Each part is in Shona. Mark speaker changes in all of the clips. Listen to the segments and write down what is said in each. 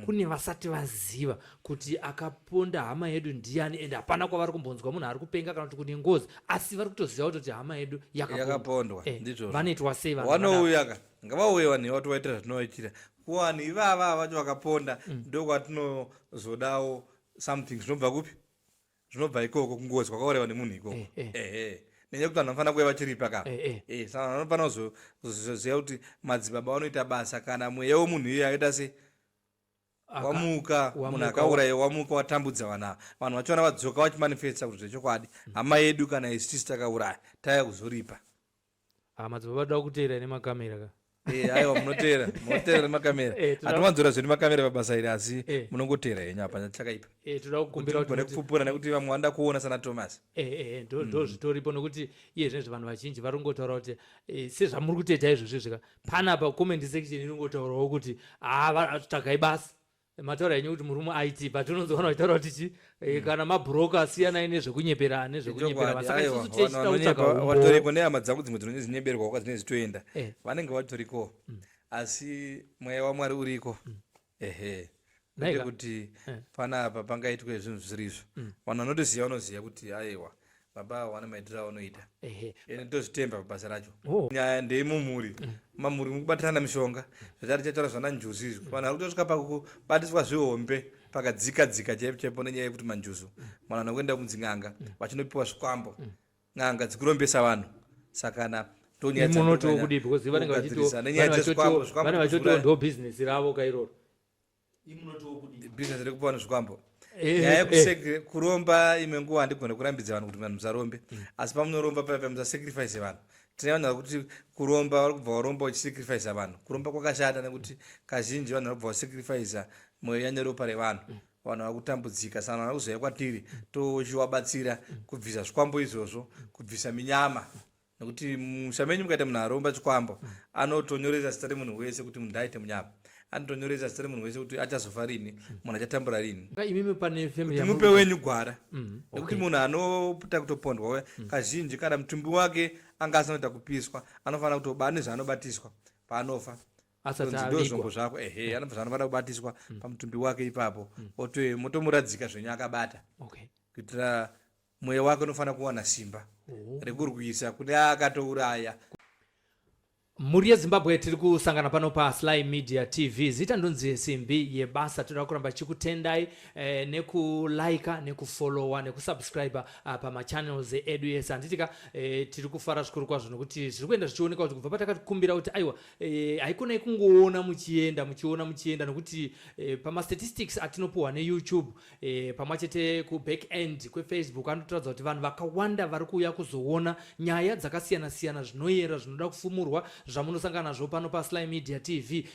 Speaker 1: Kune vasati vaziva kuti akaponda hama yedu ndiani, and hapana kwavari kumbonzwa munhu ari kupenga kana kuti kune ngozi, asi vari kutoziva kutoti hama yedu
Speaker 2: yakapondwa. Ndizvozvo.
Speaker 1: Vanoitwa sei vanhu
Speaker 2: vakadaro? Vanouya ka, ngavauye vanhu ivavo, tovaitira zvatinovaitira. Kuvanhu ivava vacho vakaponda, ndokwatinozodawo something zvinobva kupi? Zvinobva ikoko kungozi kwakaurayiwa nemunhu ikoko. Ehe, nenyaya yekuti vanhu vanofanira kuuya vachiripa ka. Saka vanhu vanofanira kuzoziva kuti madzibaba vanoita basa kana mweya wemunhu iye akaita se wamuka, munhu akaurayiwa wamuka, watambudza vanhu ava. Vanhu vachona vadzoka vachimanifesta kuti zvechokwadi hama yedu kana isu tisi takauraya, tauya kuzoripa.
Speaker 1: Ah, madzibaba toda kuteera nemakamera ka.
Speaker 2: Aiwa, munoteera nemakamera. Hatiwanzora zvedu makamera pabasa iri, asi munongoteera henyu, hapana chakaipa.
Speaker 1: Toda kukumbira
Speaker 2: kuti mugone kupupura, nekuti vamwe vanoda kuona sana Thomas.
Speaker 1: Ndo zvitoripo, nokuti iye zvinezvi vanhu vazhinji vari kungotaura kuti sezvamuri kutoita izvozvi zvika panapa, comment section iri kungotaurawo kuti haa, tsvagai basa. Mataura henyu kuti murume IT, but unonzoona vachitaura kuti chi kana mabhuroka, siyanai nezvekunyepera. Saka isusu tichida kutsvaga
Speaker 2: umbowo. Vatoriko nehama dzangu dzimwe dzinonyeberwa kwa dzinenge dzitoenda. Vanenge vatoriko, asi mweya waMwari uriko. Ehe, kwete kuti panapa pangaitwe zvinhu zvisiri izvo. Vanhu vanotoziva, vanoziva kuti aiwa, baba ava vane maitiro avanoita. Ende tozvitemba pabasa racho. Nyaya ndeyemumhuri, mamhuri mukubatirana mishonga, zvatari tichataura zvana njuzu izvi. Vanhu vari kutosvika pakubatiswa zvihombe, pakadzika dzika chaipo chaipo, nenyaya yekuti manjuzu. Vanhu vanokuenda kudzin'anga vachinopiwa zvikwambo, n'anga dzikurombesa vanhu. Saka na
Speaker 1: ndonyaya Munotiwo kudii? Because vanenge
Speaker 2: kugadzirisa nenyaya dzezvikwambo, zvikwambo
Speaker 1: vanenge vachitiwo kuzviuraya. Ndo bhizinesi ravo kairoro. Imunotiwo kudii?
Speaker 2: Bhizinesi rekupa vanhu zvikwambo. Nyaya yekusek kuromba, imwe nguva handigone kurambidza vanhu kuti vanhu musarombe, asi pamunoromba paya musasacrifice vanhu. Tine vanhu vari kuti kuromba, vari kubva varomba vachisacrifice vanhu. Kuromba kwakashata, nekuti kazhinji vanhu vari kubva vasacrifice mweya neropa revanhu. Vanhu vari kutambudzika, saka vanhu vari kuzouya kwatiri, tochivabatsira kubvisa zvikwambo izvozvo, kubvisa minyama, nekuti musha menyu mukaita munhu aromba chikwambo, anotonyoresa zita remunhu wese kuti munhu aite munyama, anotonyoresa zita remunhu wese kuti achazofa rini, munhu achatambura rini.
Speaker 1: Imimi pane family
Speaker 2: kuti mupe wenyu gwara, nekuti munhu anopota kutopondwa uya, kazhinji kana mutumbi wake anga asina kuita kupiswa, anofanira kutoba nezvaanobatiswa paanofa.
Speaker 1: Asati
Speaker 2: Tonzi ndo
Speaker 1: avigwa.
Speaker 2: Zvombo zvako, ehe, anobva zvaanofanira kubatiswa pamutumbi wake ipapo. Motomuradzika zvenyu akabata, kuitira mweya wake unofanira kuwana simba rekurwisa kune akatouraya.
Speaker 1: Mhuri yeZimbabwe, tiri kusangana pano paSly Media TV. Zita ndonzi Simbi Yebasa. Toda kuramba tichikutendai nekulaika, nekufollowa, nekusubscribe pamachannels edu ese, handitika? Tiri kufara zvikuru kwazvo nekuti zviri kuenda zvichioneka kuti kubva patakakumbira kuti aiwa, haikonai kungoona muchienda, muchiona, muchienda, nekuti pamastatistics atinopuhwa neYouTube pamwe chete kuback end kweFacebook, anotoratidza kuti vanhu vakawanda vari kuuya kuzoona nyaya dzakasiyana-siyana, zvinoyera, zvinoda kufumurwa, zvamunosangana nazvo pano paSly Media TV.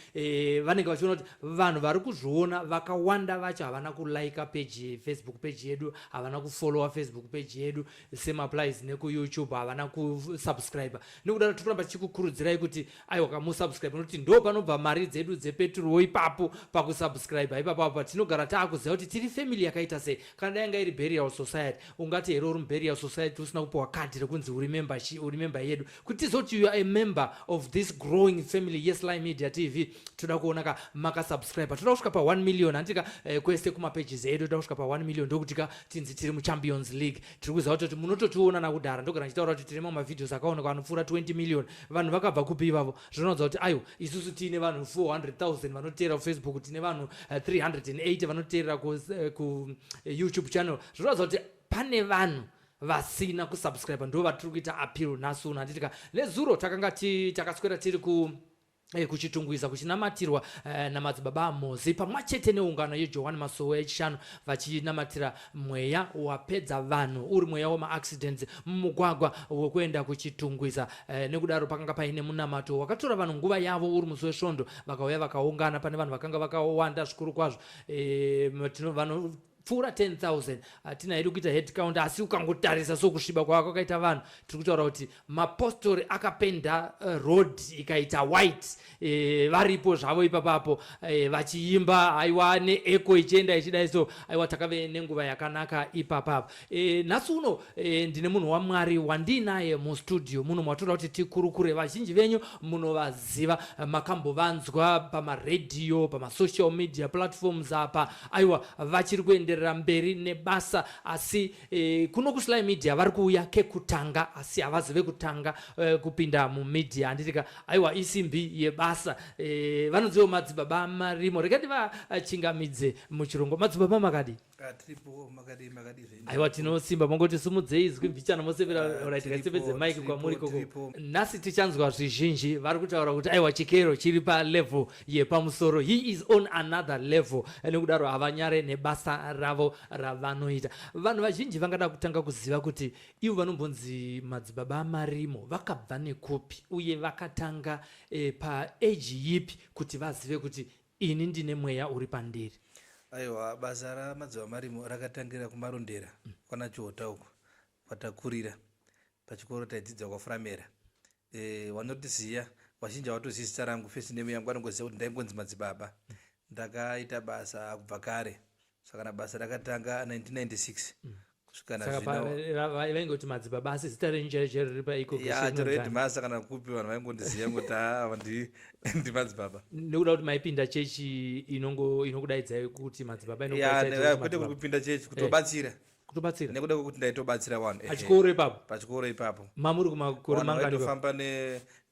Speaker 1: Vanenge vachiona kuti vanhu vari kuzviona vakawanda vacho havana kulaika page, Facebook page yedu, havana kufollowa Facebook page yedu, same applies nekuYouTube, havana kusubscribe. Nekudaro tiri kuramba tichikukurudzirai kuti aiwa kamusubscribe, nokuti ndo panobva mari dzedu dzepeturowo ipapo pakusubscribe ipapo. Apa tinogara taakuziva kuti tiri family yakaita sei. Kana dai yanga iri burial society, ungati here uri muburial society usina kupiwa kadhi rekunzi uri member, uri member yedu, kuti tizoti you are a member of this growing family yeSly Media TV? Toda kuona ka makasubscribe. Toda kusvika pa1 million, handika? Kwese kumapages edu toda kusvika pa1 million, ndokuti ka tinzi tiri muChampions League. Tiri kuziva kutoti munototiona nakudhara. Ndogara ndichitaura kuti tine mamwe mavideos akaonekwa anopfuura 20 million. Vanhu vakabva kupi ivavo? Zvinoratidza kuti aiwa, isusu tiine vanhu 400,000 vanoteera kuFacebook, tine vanhu 380 vanoteerera kuYouTube channel. Zvinoratidza kuti pane vanhu vasina kusubscribe, ndo vatiri kuita appeal nhasi uno, handitika? Nezuro takanga takaswera tiri kuChitungwiza kuchinamatirwa namadzibaba Amozi pamwe chete neungano yeJohani Masowe yeChishanu, vachinamatira mweya wapedza vanhu, uri mweya wemaaccidents mumugwagwa wekuenda kuChitungwiza. Nekudaro pakanga paine munamato wakatora vanhu nguva yavo, uri musi weSvondo, vakauya vakaungana. Pane vanhu vakanga vakawanda zvikuru kwazvo. Kupfuura 10,000 hatina hedu kuita head count, asi ukangotarisa sokusviba kwakaita vanhu, tiri kutaura kuti mapostori akapenda road ikaita white. Varipo zvavo ipapapo, vachiimba, aiwa, neecho ichienda ichidai. So aiwa, takave nenguva yakanaka ipapapo. Nhasi uno ndine munhu waMwari wandiinaye mustudio muno mwatoda kuti tikurukure. Vazhinji venyu munovaziva, makambovanzwa pamaredhiyo, pamasocial media platforms apa. Aiwa, vachiri kuenderera mberi nebasa, asi kuno kuSly Media vari kuuya kekutanga, asi havazi vekutanga kupinda mumedia, handitika? Aiwa, isimbi yebasa. Vanonziwo Madzibaba Marimo. Rega ndivachingamidze muchirungu. Madzibaba, makadi?
Speaker 2: Tiripo, makadi? Makadi zvenyu?
Speaker 1: Aiwa, tinosimba. Mongoti sumudzei izwi mbichana, mosevera. Right.
Speaker 2: Tiripo.
Speaker 1: Kaisevedze mike
Speaker 2: Tiripo.
Speaker 1: kwamuri koko.
Speaker 2: Tiripo.
Speaker 1: Nhasi tichanzwa zvizhinji. Vari kutaura kuti aiwa, chikero chiri palevel yepamusoro, he is on another level. Nekudaro havanyare nebasa ravo ravanoita. Vanhu vazhinji vangada kutanga kuziva kuti ivo vanombonzi Madzibaba Marimo vakabva nekupi, uye vakatanga paage yipi kuti vazive kuti ini ndine mweya uri pandiri.
Speaker 2: Aiwa, basa raMadzibaba Marimo rakatangira kuMarondera, kwana Chihota uko kwatakurira. Pachikoro taidzidza kwaFuramera. Vanotiziva vazhinji havatozivi zita rangu, first name yangu. Vanongoziva kuti ndaingonzi madzibaba. Ndakaita basa kubva kare, saka na basa rakatanga 1996 kusvika
Speaker 1: Saka
Speaker 2: nazvino.
Speaker 1: Vaingoti madzibaba, asi zita renyu chairo chairo riri paiko?
Speaker 2: Ya, chero headmaster kana kupi, vanhu vaingondiziva ngoti ava ndimadzibaba.
Speaker 1: Nekuda kuti maipinda chechi inokudaidzai kuti madzibaba?
Speaker 2: Ya.
Speaker 1: Inokudaidzai kuti
Speaker 2: Kwete
Speaker 1: madzibaba.
Speaker 2: kupinda chechi, kutobatsira.
Speaker 1: Kutobatsira.
Speaker 2: Nekuda kwekuti ndaitobatsira vanhu, ehe.
Speaker 1: Pachikoro ipapo?
Speaker 2: Pachikoro ipapo.
Speaker 1: Mamuri kumakore
Speaker 2: Vanhu
Speaker 1: mangani ipapo?
Speaker 2: vaitofamba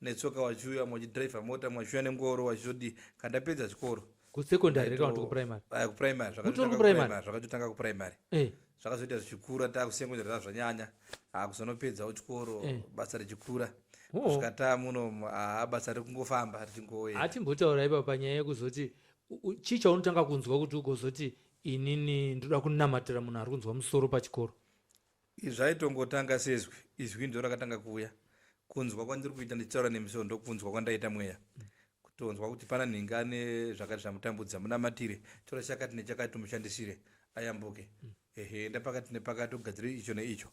Speaker 2: netsoka vachiuya, vachidhiraivha mota, vachiuya nengoro, vachizodii. Kana ndapedza chikoro
Speaker 1: Kusecondary kana kuti kuprimary?
Speaker 2: Aya, kuprimary.
Speaker 1: Mutori
Speaker 2: Zvakatotanga
Speaker 1: kuprimary?
Speaker 2: kuprimary, zvakatotanga kuprimary. Zvakazoita zvichikura, takusecondary zvanyanya, hakuzonopedzawo chikoro. Basa richikura kusvika taamuno, haa, basa riri kungofamba richingoenda.
Speaker 1: Hatimbotaura ipapo panyaya yekuzoti chii chaunotanga kunzwa kuti ugozoti inini ndoda kunamatira munhu ari kunzwa musoro pachikoro?
Speaker 2: Zvaitongotanga sezwi. Izwi ndo rakatanga kuuya. Kunzwa kwandiri kuita ndichitaura nemisoro, ndokunzwa kwandaita mweya, kutonzwa kuti pana nhinga nezvakati zvamutambudza, munamatire, tora chakati nechakati, tumushandisire ayambuke. Ehe, enda pakati nepakati, ugadzire icho neicho,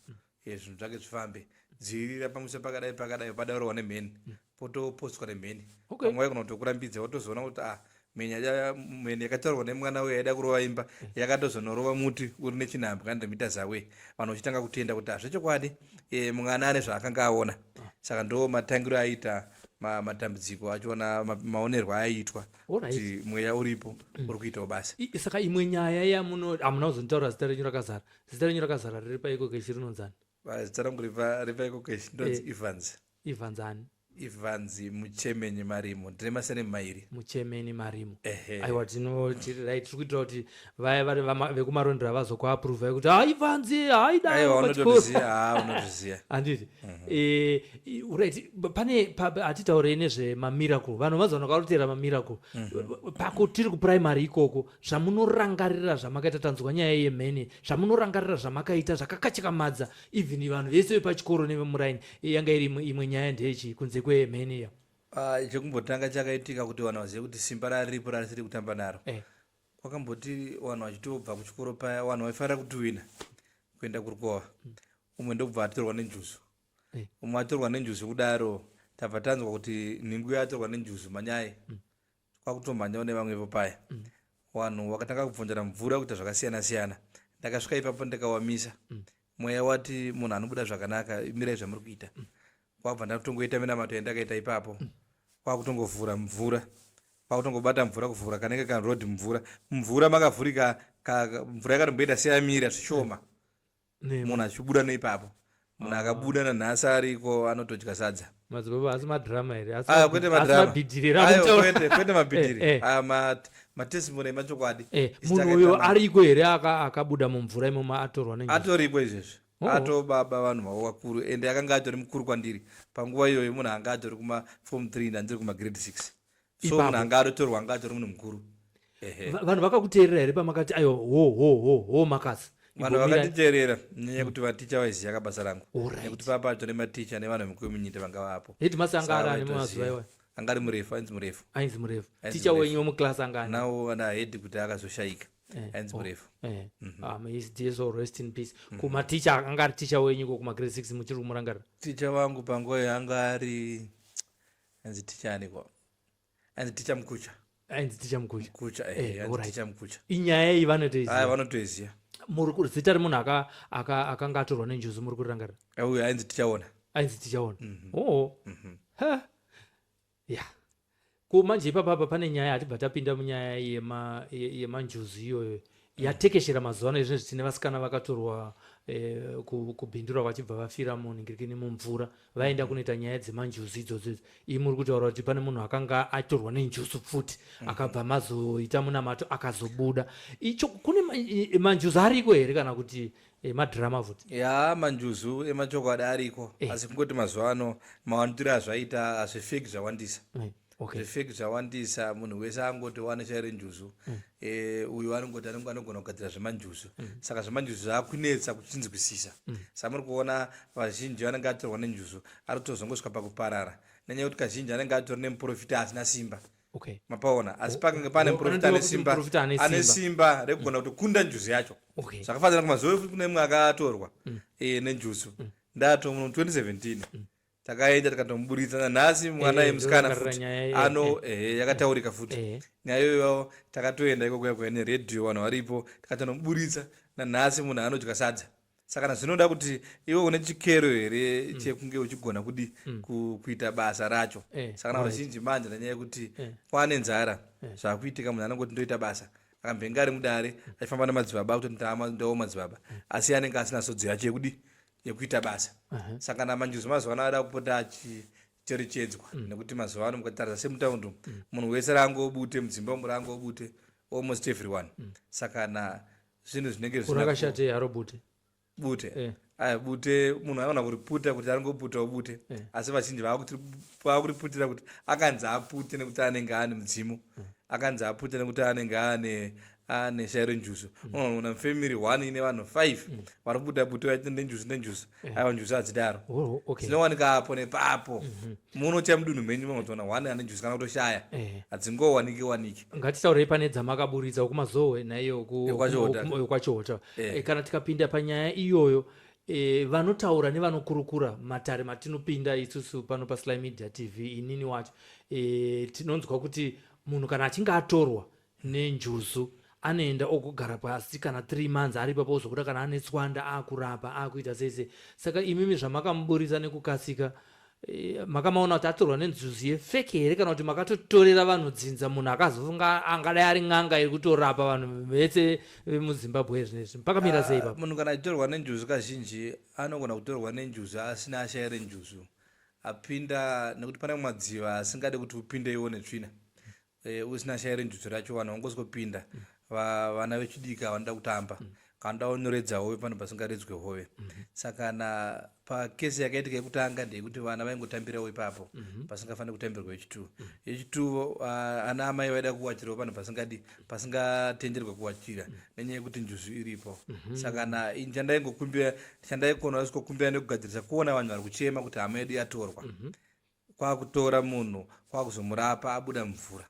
Speaker 2: zvinhu zvake zvifambe. Dzivirira pamusa pakadai pakadai, padaurwa nemheni, potoposwa nemheni. Pamwe waigona kutokurambidza, wotozoona kuti ah, mheni yakataurwa nemwana uyo yaida kurova imba, yakatozonorova muti uri nechinhambwe 100 meters away. Vanhu vachitanga kutenda kuti hazvechokwadi, mwana ane zvaakanga aona. Saka ndo matangiro aita matambudziko achiona maonerwo aiitwa kuti mweya uripo, uri kuitawo basa.
Speaker 1: Saka imwe nyaya yamuno, hamuna kuzonditaura zita renyu rakazara. Zita renyu rakazara riri paiko keshi rinonzani?
Speaker 2: Zita rangu ripaiko keshi ndonzi Evans.
Speaker 1: Evans ani?
Speaker 2: Evans Muchemenyi Marimo. Ndine masurname mairi.
Speaker 1: Muchemeni Marimo.
Speaker 2: Ehe.
Speaker 1: Aiwa, tinoti right, tiri kuitira kuti vaya vari vekuMarondera vazokuapuruvhai kuti ha, Evans haida.
Speaker 2: Aiwa, unotoziva, ha, unotoziva.
Speaker 1: Handiti? Right, pane hatitaurei nezvemamiracle. Vanhu vazoona karutera mamiracle pako. Tiri kuprimary ikoko, zvamunorangarira zvamakaita, tanzwa nyaya yemheni, zvamunorangarira zvamakaita zvakakatyamadza even vanhu vese vepachikoro nevemuraini, yanga iri imwe nyaya ndeyechi kunze kwemheni iya?
Speaker 2: Ah, chekumbotanga chakaitika kuti vanhu vazive kuti simba raripo rarisiri kutamba naro, kwakamboti vanhu vachitobva kuchikoro paya, vanhu vaifanira kutuwina kuenda kurukova, umwe ndokubva atorwa nenjuzu. Umwe atorwa nenjuzu kudaro, tabva tanzwa kuti nhingu yatorwa nenjuzu, manyai, kwakutomhanyawo nevamwevo paya. Vanhu vakatanga kubvunzana mvura, kuita zvakasiyana siyana. Ndakasvika ipapo ndikawamisa. Mweya wati munhu anobuda zvakanaka, mirai zvamuri kuita. Kwabva ndatongoita minamato yandakaita ipapo, kwakutongovhura mvura, kwakutongobata mvura, kuvhura kanenge karodhi mvura, mvura makavhurika, mvura yakatomboita seyamira zvishoma, munhu achibuda neipapo. Munhu akabuda, nanhasi ariko, anotodya sadza.
Speaker 1: Madzibaba, asi madrama here? Asi
Speaker 2: Aya, kwete
Speaker 1: asi
Speaker 2: madrama.
Speaker 1: mabhidhiri
Speaker 2: Ayo,
Speaker 1: ramutaura?
Speaker 2: Kwete, kwete mabhidhiri.
Speaker 1: Eh.
Speaker 2: Aya, matestimony emachokwadi. Isu
Speaker 1: Munhu
Speaker 2: takaita
Speaker 1: uyo ariko here akabuda mumvura imomo atorwa nenjuzu?
Speaker 2: Atoriko izvezvi.
Speaker 1: Oh.
Speaker 2: Atobaba vanhu vavo vakuru, ende akanga atori mukuru kwandiri panguva iyoyo. Munhu anga atori kuma form 3, ndandiri kuma grade 6, so
Speaker 1: Ipapo.
Speaker 2: munhu anga atotorwa anga atori munhu mukuru, ehe.
Speaker 1: Vanhu vakakuteerera here pamakati aiwa, ho ho ho ho, makasi?
Speaker 2: Vanhu vakatiteerera nenyaya yekuti vaticha vaiziva kabasa rangu, nekuti papa nematicha nevanhu vekucommunity vanga vapo.
Speaker 1: Headmaster anga
Speaker 2: Saka
Speaker 1: ari ani
Speaker 2: vaitoziva.
Speaker 1: mumazuva iwayo?
Speaker 2: Anga ari Murefu, ainzi Murefu.
Speaker 1: Ainzi Murefu.
Speaker 2: Ainzi
Speaker 1: Ticha
Speaker 2: Murefu.
Speaker 1: wenyu wemuclass anga ani?
Speaker 2: Nawo ana head kuti akazoshayika. Ainzi Murefu.
Speaker 1: Ah, may his dear soul rest in peace. Kumaticha anga ari ticha wenyu ko kumagrade 6, muchiri kumurangarira?
Speaker 2: Ticha wangu panguva iyo anga ari, ainzi ticha aniko, ainzi ticha Mukucha.
Speaker 1: Ainzi ticha Mukucha?
Speaker 2: Mukucha, ainzi ticha Mukucha.
Speaker 1: Inyaya iyi vanotoiziva?
Speaker 2: Aya, vanotoiziva.
Speaker 1: Muri zita remunhu akanga atorwa nenjuzu muri kurirangarira?
Speaker 2: Uyo ainzi Tichaona.
Speaker 1: Ainzi Tichaona. Oo, ha ya, ko manje ipapapa pane nyaya, hatibva tapinda munyaya yemanjuzu iyoyo yatekeshera mazuva ano. Izvinezvi tine vasikana vakatorwa kubhindura, vachibva vafira munhingirikini mumvura, vaenda kunoita nyaya dzemanjuzu idzodzo idzi. Ii, muri kutaura kuti pane munhu akanga atorwa nenjuzu futi, akabva mazoita munamato, akazobuda. Icho kune manjuzu ariko here, kana kuti madhirama futi?
Speaker 2: Ya, manjuzu emachokwadi ariko. Asi kungoti mazuva ano mawandiro azvaita, zvefake zvawandisa. Zvefake zvawandisa. Munhu wese angoti wane chaire njuzu. Uyu anongoti anogona kugadzira zvemanjuzu. Saka zvemanjuzu zvaakunetsa kuchinzwisisa. Saka muri kuona vazhinji vanenge atorwa nenjuzu ari kutozongosvika pakuparara, nenyaya yekuti kazhinji anenge atori nemuprofita asina simba. Mapaona? Asi pakange pane muprofita
Speaker 1: Panodiwa
Speaker 2: ane
Speaker 1: kuti
Speaker 2: simba,
Speaker 1: muprofita ane
Speaker 2: ane
Speaker 1: simba.
Speaker 2: Simba rekugona kutokunda njuzu yacho. Zvakafanana kumazuva kune mumwe akatorwa nenjuzu, ndato muno 2017 takaenda tikatomuburitsa. Nanhasi mwana yemusikana
Speaker 1: Ndorangarira
Speaker 2: futi
Speaker 1: nyaya
Speaker 2: ano, ehe, yakataurika futi nyaya iyoyo. Takatoenda ikoko yakuya neredhiyo, vanhu varipo, tikatonomuburitsa. Nanhasi munhu anodya sadza. Saka zvinoda kuti iwe une chikero here chekunge uchigona kudi kuita basa racho. Saka na vazhinji manje, nenyaya yekuti kwane nzara, zvakuitika munhu anongoti ndoita basa. Akambenge ari mudare achifamba nemadzibaba, kuti ndawo madzibaba, asi anenge asina sodzo yacho yekudi yekuita basa. Saka namanjuzu mazuva ano ada kupota achicherechedzwa, nekuti mazuva ano mukatarisa semutaundi umu, munhu wese raangobute, mudzimba umu raangobute, almost everyone. Saka na zvinhu zvinenge zvisina
Speaker 1: Kurakashate haro bute.
Speaker 2: Bute. Aya, bute munhu anogona kuriputa kuti aringoputawo bute. Asi vazhinji vakuriputira kuti akanzi apute nekuti anenge ane mudzimu, akanzi apute nekuti anenge ane shairo njuzu. Unoona family one ine vanhu five vari kubuda bute vaiti nenjuzu, nenjuzu. Aiwa, njuzu hadzidaro. Dzinowanika apo nepapo. Munocha mudunhu menyu munotoona one ane njuzu kana kutoshaya. Hadzingowaniki waniki.
Speaker 1: Ngatitaurei pane dzamakaburitsa kuMazowe naiyo
Speaker 2: YekwaChihota.
Speaker 1: YekwaChihota. Kana tikapinda panyaya iyoyo, vanotaura nevanokurukura matare matinopinda isusu pano paSly Media TV, inini wacho, tinonzwa kuti munhu kana achinge atorwa nenjuzu anoenda ogogara pasi kana 3 months ari ipapo, ozobuda kana ane tswanda, akurapa, akuita sei sei. Saka imimi zvamakamuburisa nekukasika, makamaona kuti atorwa nenjuzu yefake here, kana kuti makatotorera vanhu dzinza, munhu akazofunga angadai ari n'anga iri kutorapa vanhu vese vemuZimbabwe zvinezvi? Pakamira sei
Speaker 2: Ah,
Speaker 1: ipapo?
Speaker 2: Munhu kana achitorwa nenjuzu, kazhinji anogona kutorwa nenjuzu asina ashaire njuzu, apinda nekuti pane madziva asingade kuti upinde iwo netsvina, usina shaire njuzu racho. Vanhu vangoswopinda, vana vechidiki vanoda kutamba, kana unoredza hove pano pasingaredzwe hove. Saka na pakesi yakaitika yekutanga ndeyekuti vana vaingotambirawo ipapo pasingafaniri kutambirwa. Yechitu, yechitu, ana amai vaida kuwachirawo panhu pasingadi, pasingatenderwa kuwachira, nenyaya yekuti njuzu iripo. Saka na ini chandaingokumbira, chandaikona vasikokumbira nekugadzirisa, kuona vanhu vari kuchema kuti hama yedu yatorwa, kwakutora munhu kwakuzomurapa abuda mvura,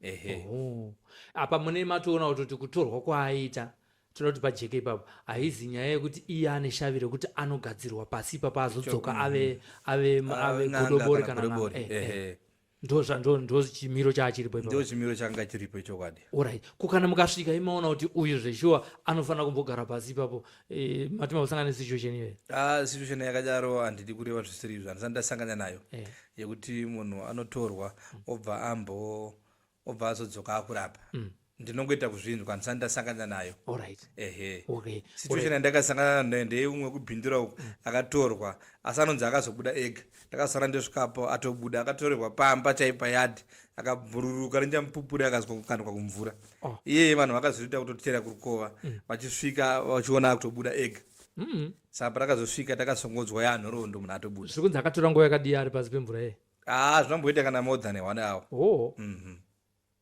Speaker 2: ehe.
Speaker 1: Oh. Apa mune matoona kutoti kutorwa kwaaita, toda kuti pajeke ipapo, haizi nyaya yekuti iye ane shavi rekuti anogadzirwa pasi ipapo azodzoka ave
Speaker 2: N'anga
Speaker 1: godobori
Speaker 2: kana
Speaker 1: kana n'anga.
Speaker 2: Godobori. Ehe.
Speaker 1: Ndo chimiro chaachiripo ipapo.
Speaker 2: Ndo chimiro changa chiripo ichokwadi.
Speaker 1: Alright, kukana mukasvika imaona kuti uyu zveshuwa anofanira kumbogara pasi ipapo, mati makusangana nesituation iyoyo?
Speaker 2: Ah, situation yakadaro handidi kureva zvisiri izvo, handisati ndasangana nayo, yekuti munhu anotorwa obva ambo obva azodzoka akurapa. Ndinongoita kuzvinzwa, handisati ndasangana nayo. Ehe. Situation yandakasangana nayo ndeyeumwe wekubhindura uku akatorwa, asi anonzi akazobuda ega. Ndakasara ndosvikapo atobuda, akatorerwa pamba chaipo payadhi, akabhururuka nechamupupuri, akazwa kukandwa kumvura. Iyeye vanhu vakazoita kutotera kurukova, vachisvika vachiona akutobuda ega. Saka patakazosvika takasongodzwa yanhoroondo, munhu atobuda.
Speaker 1: Zviri kunzi akatora nguva yakadii ari pasi pemvura iye?
Speaker 2: Ah, zvinomboita kana more than one hour.
Speaker 1: Oh.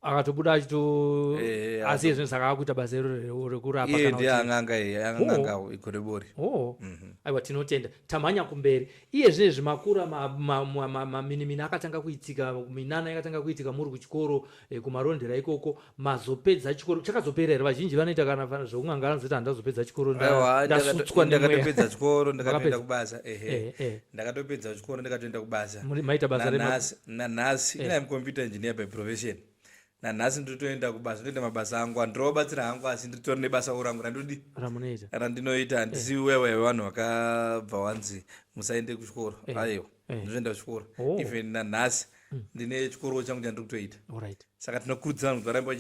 Speaker 1: Akatobuda achito
Speaker 2: Eh,
Speaker 1: asi izvo saka akuita basa iro rekurapa.
Speaker 2: Iye
Speaker 1: Kana
Speaker 2: ndiye
Speaker 1: kuti
Speaker 2: an'anga iye an'angawo igorebori.
Speaker 1: Oh. Aiwa, tinotenda. Tamhanya kumberi. Iye zvinezvi makura, maminimini akatanga kuitika, minana yakatanga kuitika muri kuchikoro, kumarondera ikoko. Mazopedza chikoro, chakazopera here? Vazhinji vanoita kana zvekun'anga vanozoti handazopedza chikoro,
Speaker 2: Aiwa,
Speaker 1: ndasutswa nemweya.
Speaker 2: Ndakatopedza chikoro, ndakatoenda
Speaker 1: Makapedza?
Speaker 2: kubasa, ehe. Ndakatopedza chikoro, ndakatoenda kubasa.
Speaker 1: Maita basa rema
Speaker 2: Nanhasi ina computer engineer by profession. Nanhasi ndinotoenda kubasa, ndoita mabasa angu, andinobatsira hangu, asi nditori nebasa rangu randodi
Speaker 1: ramunoita.
Speaker 2: Randinoita. Handisi wewe vanhu vakabva wanzi musaende kuchikoro. Aiwa, ndinotoenda kuchikoro. Even nanhasi ndine chikoro changu chandiri kutoita. Saka tinokurudzira vanhu kuti varambe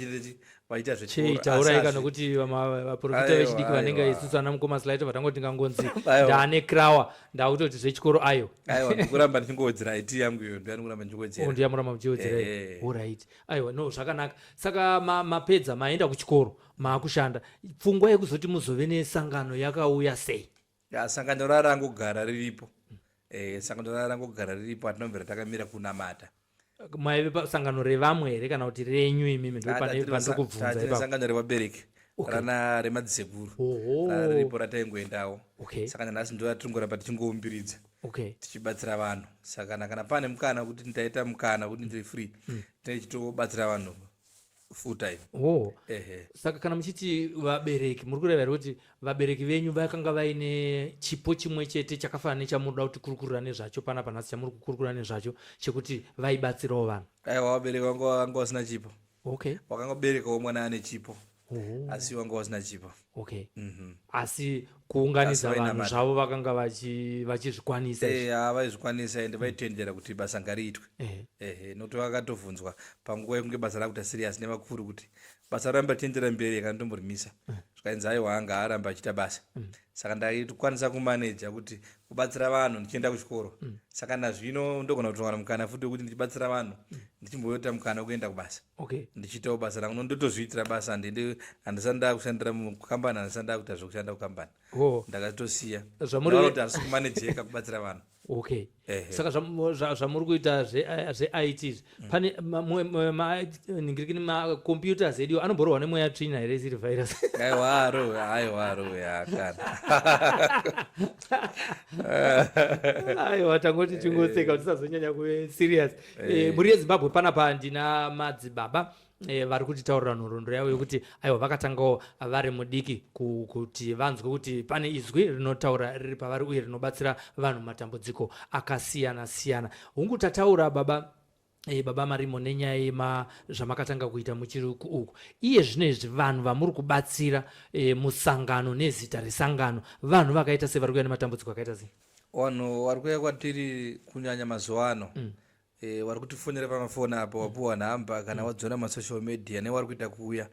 Speaker 2: vachiita zvechikoro.
Speaker 1: Chei
Speaker 2: Asi
Speaker 1: taurai kana kuti vaprofita vechidiki vanenge isusu ana mukoma Slaito vatangoti tingangonzi
Speaker 2: Aiwa.
Speaker 1: ndaane krawa, ndakutoti zvechikoro ayo.
Speaker 2: Aiwa, ndikuramba ndichingowedzera IT yangu iyo, ndikuramba ndichingowedzera.
Speaker 1: Oh, ndiyamuramba muchiwedzera.
Speaker 2: Ehe.
Speaker 1: Alright, aiwa, no, zvakanaka. Saka mapedza, maenda kuchikoro, maakushanda, pfungwa yekuzoti muzove nesangano yakauya sei?
Speaker 2: Ya, sangano rarangogara riripo. Sangano rarangogara riripo, hatinobvira takamira kunamata.
Speaker 1: Maive pasangano revamwe here kana kuti renyu imimi? Ndo pane pandiri kubvunza
Speaker 2: Tine
Speaker 1: ipapo.
Speaker 2: Sangano revabereki, rana remadzisekuru, raripo rataingoendawo. Saka nanhasi ndo ratiringoramba tichingoumbiridza, tichibatsira vanhu. Saka kana pane mukana wekuti ndaita mukana wekuti ndiri free, tinenge tichitobatsira vanhu full time. Ehe.
Speaker 1: Saka kana muchiti vabereki, muri kureva here kuti vabereki venyu vakanga vaine chipo chimwe chete chakafanana nechamunoda kuti kurukurira nezvacho panapa nhasi, chamuri kukurukura nezvacho, chekuti vaibatsirawo vanhu?
Speaker 2: Aiwa, vabereki vangu vanga vasina chipo. Wakangoberekawo mwana ane chipo, asi wanga wasina chipo.
Speaker 1: Asi kuunganidza
Speaker 2: Asi
Speaker 1: vanhu
Speaker 2: vainamata.
Speaker 1: zvavo vakanga vachizvikwanisa izvi.
Speaker 2: Vaizvikwanisa, ende vaitendera kuti basa ngariitwe. Ehe, nokuti vakatovhunzwa panguva yekunge basa rakuita serious nevakuru kuti basa raramba richiendera mberi kana tomborimisa. Zvikanzi aiwa, anga aramba achiita basa. Saka ndaikwanisa kumaneja kuti kubatsira vanhu ndichienda kuchikoro. Saka nazvino ndogona kutowana mukana futi wekuti ndichibatsira vanhu, ndichimboita mukana wekuenda kubasa, ndichiitawo basa rangu. Ndotozviitira basa, handidi, handisati ndakushandira mukambani, handisati ndakuita zvekushanda kukambani. Ndakatosiya. Ndaona kuti handisi kumanejeka kubatsira vanhu.
Speaker 1: Saka zvamuri kuita zveIT izvi, pane ningirikini macomputers edu anomborohwa nemweya tsvina here isiri virus?
Speaker 2: Aiwa, arowe, aiwa, arowe akana.
Speaker 1: Aiwa, tangoti tingoseka kuti tisazonyanya kuve serious. Mhuri yeZimbabwe, panapa ndina madzibaba vari kutitaurira nhoroondo yavo yekuti aiwa, vakatangawo vari mudiki kuti vanzwe kuti pane izwi rinotaura riri pavari uye rinobatsira vanhu matambudziko akasiyana siyana. Hungu, tataura baba, baba Marimo, nenyaya yema zvamakatanga kuita muchiri uku. Iye zvino izvi vanhu vamuri kubatsira musangano nezita resangano, vanhu vakaita sei, vari kuuya nematambudziko akaita sei?
Speaker 2: Vanhu vari kuuya kwatiri kunyanya mazuva ano, vari kutifonera pamafoni apo wapiwa nhamba kana wadziona masocial media, nevari kuita kuuya,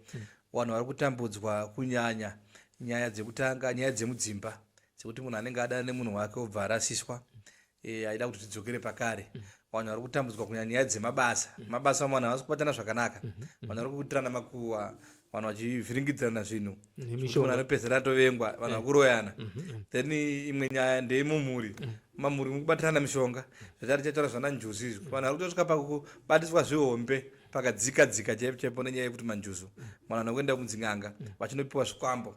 Speaker 2: vanhu vari kutambudzwa kunyanya nyaya dzekutanga, nyaya dzemudzimba, dzekuti munhu anenge adana nemunhu wake obva arasiswa, aida kuti tidzokere pakare. Vanhu vari kutambudzwa kunyanya nyaya dzemabasa. Mabasa amwe vanhu havasi kubatana zvakanaka, vanhu vari kuitirana makuhwa, vanhu vachivhiringidzirana zvinhu zvekuti munhu
Speaker 1: Nemishonga.
Speaker 2: Anopedzisira atovengwa, vanhu vakuroyana. Then imwe nyaya ndeyemumhuri, mamhuri mukubatirana mishonga, zvatari tichataura zvana njuzu izvi. Vanhu vari kutosvika pakubatiswa zvihombe pakadzika dzika chaipo chaipo nenyaya yekuti manjuzu. Vanhu vanokuenda kudzin'anga vachinopiwa zvikwambo,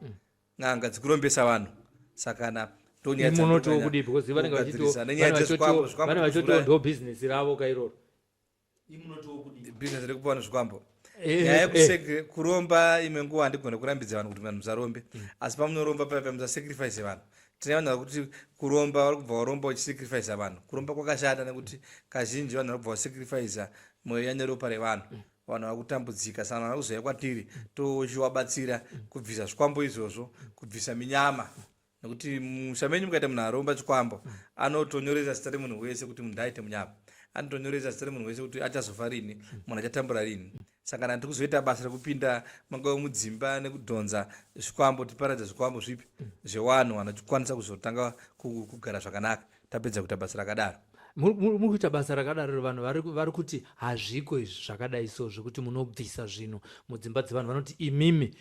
Speaker 2: n'anga dzikurombesa vanhu. Saka na ndonyaya
Speaker 1: Munotiwo
Speaker 2: dzandonyanya
Speaker 1: kudii? Because vanenge vachitiwo
Speaker 2: kugadzirisa nenyaya
Speaker 1: vanenge
Speaker 2: dzezvikwambo,
Speaker 1: vachitiwo
Speaker 2: zvikwambo
Speaker 1: vanenge vachitiwo
Speaker 2: kuzviuraya.
Speaker 1: ndo bhizinesi ravo kairoro. Imunotiwo kudii?
Speaker 2: Bhizinesi rekupa vanhu zvikwambo. Nyaya kuromba, imwe nguva handigone kurambidza vanhu kuti vanhu musarombe, asi pamunoromba paya musasacrifice vanhu. Tine vanhu vari kuti kuromba, vari kubva varomba vachisacrifice vanhu. Kuromba kwakashata nekuti kazhinji vanhu vari kubva vasacrifice mweya neropa revanhu. Vanhu vari kutambudzika, saka vanhu vari kuzouya kwatiri, tochivabatsira kubvisa zvikwambo izvozvo, kubvisa minyama, nekuti musha menyu mukaita munhu aromba chikwambo, anotonyoresa zita remunhu wese kuti munhu aite munyama, anotonyoresa zita remunhu wese kuti achazofa rini, munhu achatambura rini. Saka kana tiri kuzoita basa rekupinda mangava mudzimba nekudhonza zvikwambo, tiparadza zvikwambo zvipi zvevanhu, vanokwanisa kuzotanga kugara zvakanaka tapedza kuita basa rakadaro.
Speaker 1: Muri kuita basa rakadaro, vanhu vari kuti hazviko izvi zvakadai so, zvekuti munobvisa zvinhu mudzimba dzevanhu. Vanoti imimi,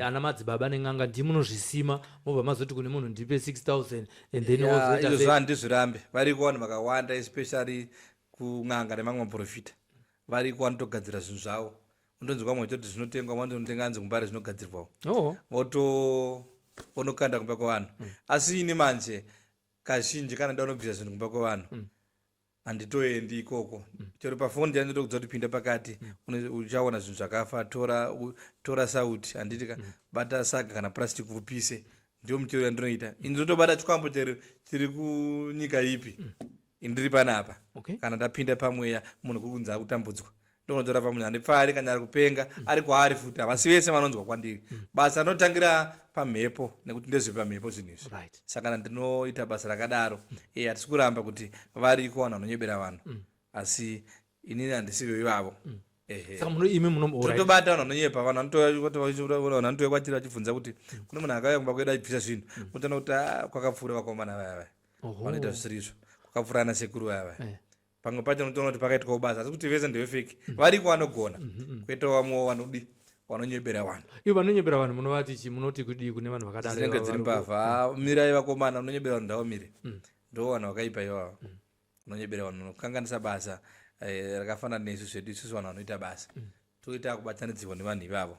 Speaker 1: ana madzibaba nen'anga, ndimunozvisima, mobva mazoti kune munhu ndipe 6000 and then
Speaker 2: Ya,
Speaker 1: wozoita
Speaker 2: izvozvo
Speaker 1: sei?
Speaker 2: Handizvirambe, variko vanhu vakawanda, especially kun'anga nemamwe maprofita, variko vanotogadzira zvinhu zvavo. Undonzwa vamwe vachitoti zvinotengwa, vanotonotenga hanzi kuMbare zvinogadzirwawo. Voto vonokanda kumba kwevanhu. Asi ini manje kazhinji kana ndanobvisa zvinhu kumba kwevanhu, handitoendi ikoko. Chero pafoni ndinotokuudza kuti pinda pakati, uchaona zvinhu zvakafa, tora sauti, handiti ka, bata saga kana plastic upise. Ndiyo mitero yandinoita ini. Ndinotobata chikwambo chero chiri kunyika ipi, indiri panapa. Kana ndapinda pamweya, munhu kuri kunzi akutambudzwa, ndonotora pamunhu handipfari. Kana ari kupenga, ari kwaari futi, havasi vese vanonzwa kwandiri. Basa rinotangira pamhepo nekuti ndezvepamhepo zvinhu izvi. Saka kana ndinoita basa rakadaro, hatisi kuramba kuti variko vanhu vanonyebera vanhu, asi inini handisivo ivavo. Ehe.
Speaker 1: Saka muno imi muno, alright.
Speaker 2: Tinotobata vanhu vanonyepa. Vanhu vanotouya kwatiri vachibvunza kuti kune munhu akauya kumba kwedu achibvisa zvinhu. Unotoona kuti, ah, kwakapfuura vakomana vaya vaya vanoita zvisiri izvo, kwakapfuura ana sekuru vaya vaya. Pamwe pacho unotoona kuti pakaitwawo basa, asi kuti vese ndevefake. Variko vanogona, kwetawo vamwewo vanodi vanonyebera vanhu.
Speaker 1: Ivo vanonyebera vanhu munovati chi? Munoti kudii kune vanhu vakadaro?
Speaker 2: Dzinenge
Speaker 1: ivavo
Speaker 2: dziri mbavha. Mirai vakomana, unonyebera vanhu, ndavamire. Ndo vanhu vakaipa ivavo, unonyebera vanhu, unokanganisa basa rakafanana nesu zvedu isusu vanhu vanoita basa. Toita kubatanidzirwa nevanhu ivavo.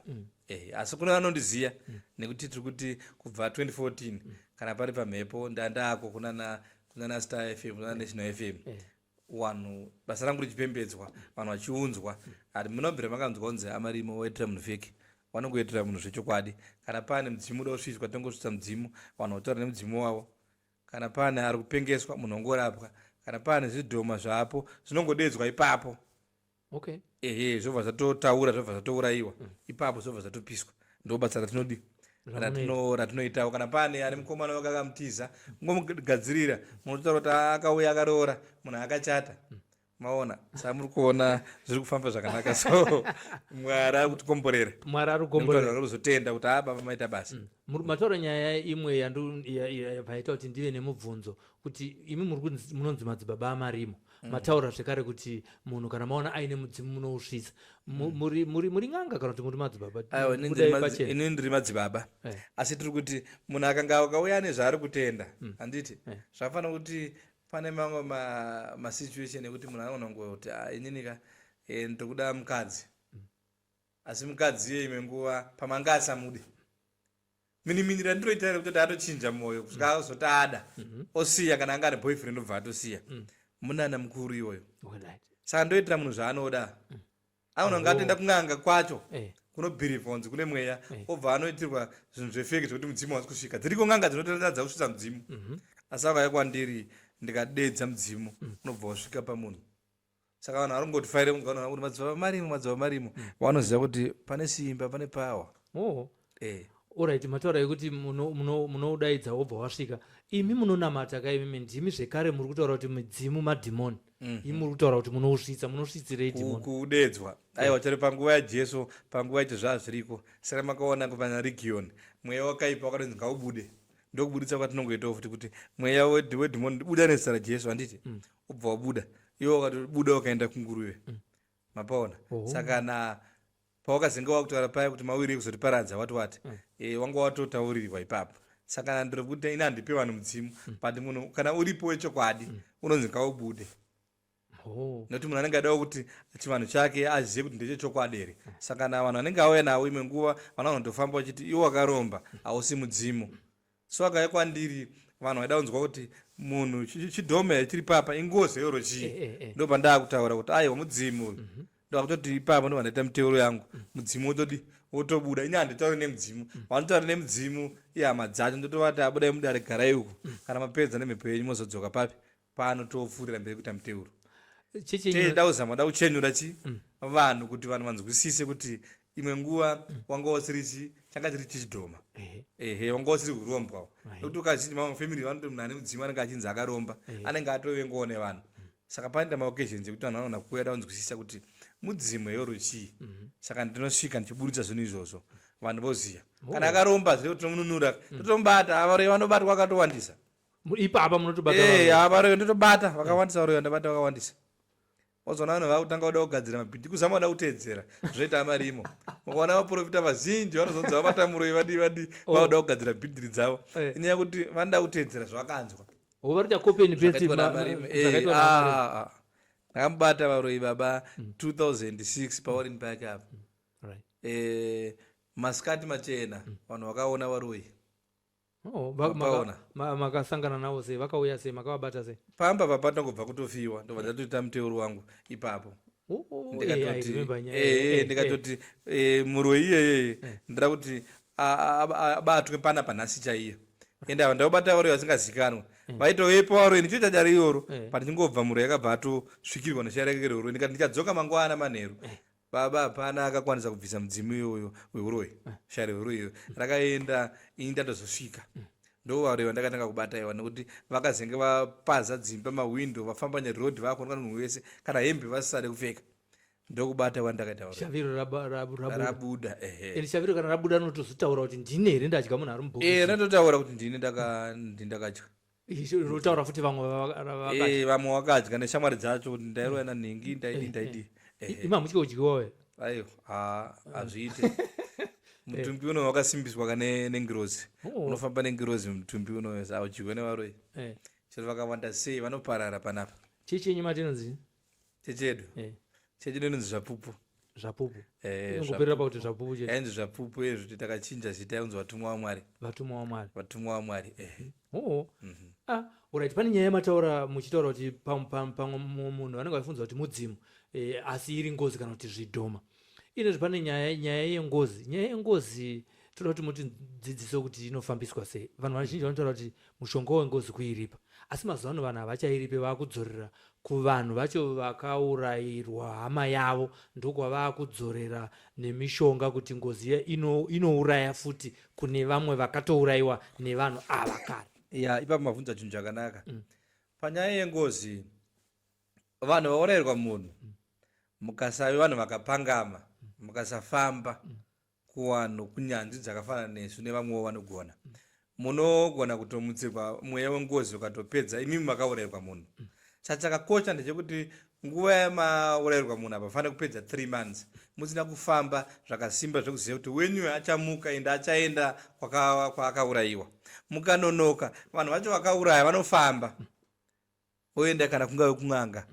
Speaker 2: Asi kune vanondiziya nekuti tiri kuti kubva 2014 kana pari pamhepo ndandako kunana Star FM, kunana National FM. Vanhu basa rangu richipembedzwa, vanhu vachiunzwa. Ati munobvira makanzwa kunzi amarimo waitira munhu fake? Vanongoitira munhu zvechokwadi. Kana pane mudzimu uda kusvitswa, tongosvitsa mudzimu, vanhu votaura nemudzimu wavo. Kana pane ari kupengeswa, munhu ongorapwa. Kana pane zvidhoma zvapo, zvinongodedzwa ipapo. Ehe, zvobva zvatotaura, zvobva zvatourayiwa ipapo, zvobva zvatopiswa. Ndo basa ratinodi ratinoitawo. Kana pane ane mukomana wake akamutiza, ngomugadzirira, munotaura kuti akauya akaroora munhu akachata. Maona, saka muri kuona zviri kufamba zvakanaka. So Mwari ari kutikomborera.
Speaker 1: Mwari ari kukomborera.
Speaker 2: Kuzotenda kuti a baba maita basa.
Speaker 1: Mataura nyaya imwe yaita kuti ndive nemubvunzo kuti imi muri munonzi madzibaba amarimo. Mataura zvekare kuti munhu kana maona aine mudzimu munousvitsa. Muri n'anga kana kuti muri madzibaba?
Speaker 2: Aiwa, ini
Speaker 1: Budai
Speaker 2: ndiri
Speaker 1: pachena.
Speaker 2: Ini ndiri madzibaba. Asi tiri kuti munhu akanga akauya nezvaari kutenda, handiti? Zvafanira kuti pane mamwe masituation ekuti munhu anogona kungoti, "Ah, inini ka ndiri kuda mukadzi," asi mukadzi iye imwe nguva pamanga asamude. Minimini randinoita rekutoti atochinja mwoyo kusvika azoti ada, osiya. Kana anga ane boyfriend, obva atosiya. Munana mukuru iwoyo. Saka ndoitira munhu zvaanoda. Anoona kunge atoenda kun'anga kwacho kunobhirivha kunzi kune mweya, obva anoitirwa zvinhu zvefake zvekuti mudzimu hausi kusvika. Dziriko n'anga dzinotoratidza kusvitsa mudzimu, asi akauya kwandiri ndikadedza mudzimu, unobva wasvika pamunhu. Saka vanhu vari kungoti faire kunzwa vanhu kuti madzibaba marimo, madzibaba marimo. Vanoziva kuti pane simba, pane power.
Speaker 1: Alright, mataura ekuti munoudaidza wobva wasvika. Imi munonamata ka imimi? Ndimi zvekare muri kutaura kuti midzimu madhimoni. Imi muri kutaura kuti munousvitsa, munosvitsirei dhimoni?
Speaker 2: Kudedzwa, aiwa. Chero panguva yaJesu, panguva yacho zvazviriko. Saka makaona pana Region, mweya wakaipa wakatonzi ngaubude. Ndokubuditsa kwatinongoitawo futi kuti mweya wedhimoni buda nezita raJesu, handiti? Ubva wabuda iwe, wakatobuda wakaenda kunguruve. Mapaona? Saka na pawakazenge wakutaura paya kuti mawiri ekuzotiparadza wati wati, wanga watotaurirwa ipapo. Saka na ndiri kuti ini handipe vanhu mudzimu, but munhu kana uripo wechokwadi unonzi ngaubude. Nekuti munhu anenge adawo kuti chivanhu chake azive kuti ndechechokwadi here. Saka na vanhu vanenge auya navo, imwe nguva vanhu vanotofamba vachiti iwo wakaromba, hausi mudzimu. So akauya kwandiri, vanhu vaida kunzwa kuti munhu chidhoma chiri papa ingozi yoro chii. Ndo pandaa kutaura kuti aiwa, mudzimu uyu. Ndakutoti ipapo ndobva ndaita miteuro yangu, mudzimu wotodi wotobuda. Ini handitauri nemudzimu, vanotaura nemudzimu ihama dzacho. Ndotovati, "Abudai mudare, garai uku. Kana mapedza nemhepo yenyu, mozodzoka papi pano, topfuurira mberi kuita miteuro."
Speaker 1: Chechi
Speaker 2: Teida kuzama da kuchenura chi vanhu kuti vanhu vanzwisise kuti imwe nguva wanga usiri chi changa chiri chichidhoma. Ehe, wanga usiri kurombwa. Nekuti ukazhinji mamwe family vanoti munhu ane mudzimu anenge achinzi akaromba, anenge atovengawo nevanhu. Saka panoita maoccasions ekuti vanhu vanoona kuuya da kunzwisisa kuti mudzimu yoro chii. Saka ndinosvika ndichiburitsa zvinhu izvozvo, vanhu voziya. Kana akaromba zvee, tinomununura, totomubata. Avaroyi vanobatwa akatowandisa.
Speaker 1: Ipapa munotobata
Speaker 2: vanhu. Avaroyi ndotobata vakawandisa, varoyi vandabata vakawandisa. Wazoona vanhu vakutanga kuda kugadzira mabhidhi, kuzama kuda kuteedzera zvoita marimo. Ukaona vaprofita vazhinji vanozonzi vabata muroyi, vadii vadii, vakuda kugadzira bhidhiri dzavo. Inyaya yekuti vanoda kuteedzera zvavakanzwa.
Speaker 1: Oh, vari kuita copy and paste.
Speaker 2: Zvakaitwa naMarimo.
Speaker 1: Zvakaitwa naMarimo.
Speaker 2: Ndakamubata varoyi baba 2006 paWarren Park apa. Masikati machena vanhu vakaona varoyi.
Speaker 1: Oh,
Speaker 2: Mapaona.
Speaker 1: Makasangana navo sei? Vakauya sei? Makavabata sei?
Speaker 2: Pamba papa ndangobva kutofiwa, ndobva ndatoita muteuro wangu ipapo.
Speaker 1: Oh, I
Speaker 2: Ndikatoti
Speaker 1: remember nyaya.
Speaker 2: Ndikatoti muroyi iyeye ndira kuti abatwe panapa nhasi chaiyo, ende ava ndaubata varoyi vasingazikanwa, vaitovepo varoyi ndichoita dare iroro. Pandichingobva, muroyi akabva atosvikirwa neshaya rake reuroyi. Ndikati ndichadzoka mangwana manheru. Baba, hapana akakwanisa kubvisa mudzimu iyoyo weuroyi. Shaya reuroyi iyo rakaenda ini ndatozosvika. Ndo varoyi vandakatanga kubata iwa, nekuti vakazenge vapaza dzimba, mahwindo, vafamba nerodhi, vakuoneka munhu wese, kana hembe vasisade kupfeka. Ndokubata kwandakaita varoyi.
Speaker 1: Shaviro rabuda.
Speaker 2: Rabuda, ehe.
Speaker 1: Ende shaviro kana rabuda rinotozotaura kuti ndine here ndadya munhu ari mubhokisi?
Speaker 2: Rinototaura kuti ndini ndakadya.
Speaker 1: Rotaura futi vamwe vakadya.
Speaker 2: Vamwe vakadya neshamwari dzacho, kuti ndairoya nanhingi, ndaidi, ndaidi, ehe.
Speaker 1: Imi hamutyi kudyiwawo here?
Speaker 2: Aiwa, ha, hazviite. Mutumbi uno wakasimbiswa kane nengirozi. Unofamba nengirozi mutumbi uno, haudyiwe nevaroyi. Chero vakawanda sei, vanoparara panapa.
Speaker 1: Chechi yenyu matinonzi?
Speaker 2: Chechedu? Chechi inonzi Zvapupu.
Speaker 1: Zvapupu. Inongoperera pakuti Zvapupu chete?
Speaker 2: Yainzi Zvapupu ezviti takachinja zita, yainzi Vatumwa vaMwari.
Speaker 1: Vatumwa vaMwari.
Speaker 2: Vatumwa vaMwari, ehe.
Speaker 1: Oh. Ah, alright, pane nyaya yamataura muchitaura kuti pamwe munhu vanenge vachifunza kuti mudzimu, asi iri ngozi kana kuti zvidhoma. Inezvi pane nyaya yengozi. Nyaya yengozi toda kuti mutidzidzise kuti inofambiswa sei. Vanhu vazhinji vanotaura kuti mushonga wengozi kuiripa, asi mazuva ano vanhu havachairipe, vakudzorera kuvanhu vacho vakaurayirwa hama yavo, ndokwavakudzorera nemishonga kuti ngozi iya inouraya futi kune vamwe vakatourayiwa nevanhu ava kare.
Speaker 2: Ya, ipapo mabvunza chinhu chakanaka. Panyaya yengozi, vanhu vaurayirwa munhu, mukasave vanhu vakapangama, mukasafamba kuvanhu, kunyanzvi dzakafanana nesu nevamwewo vanogona, munogona kutomutsirwa mweya wengozi ukatopedza imimi makaurayirwa munhu. Saka chakakosha ndechekuti nguva yamaurayirwa munhu hapafaniri kupedza 3 months musina kufamba zvakasimba zvekuziva kuti wenyu achamuka ende achaenda kwaakaurayiwa. Mukanonoka, vanhu vacho vakauraya vanofamba voenda kana kungave kun'anga,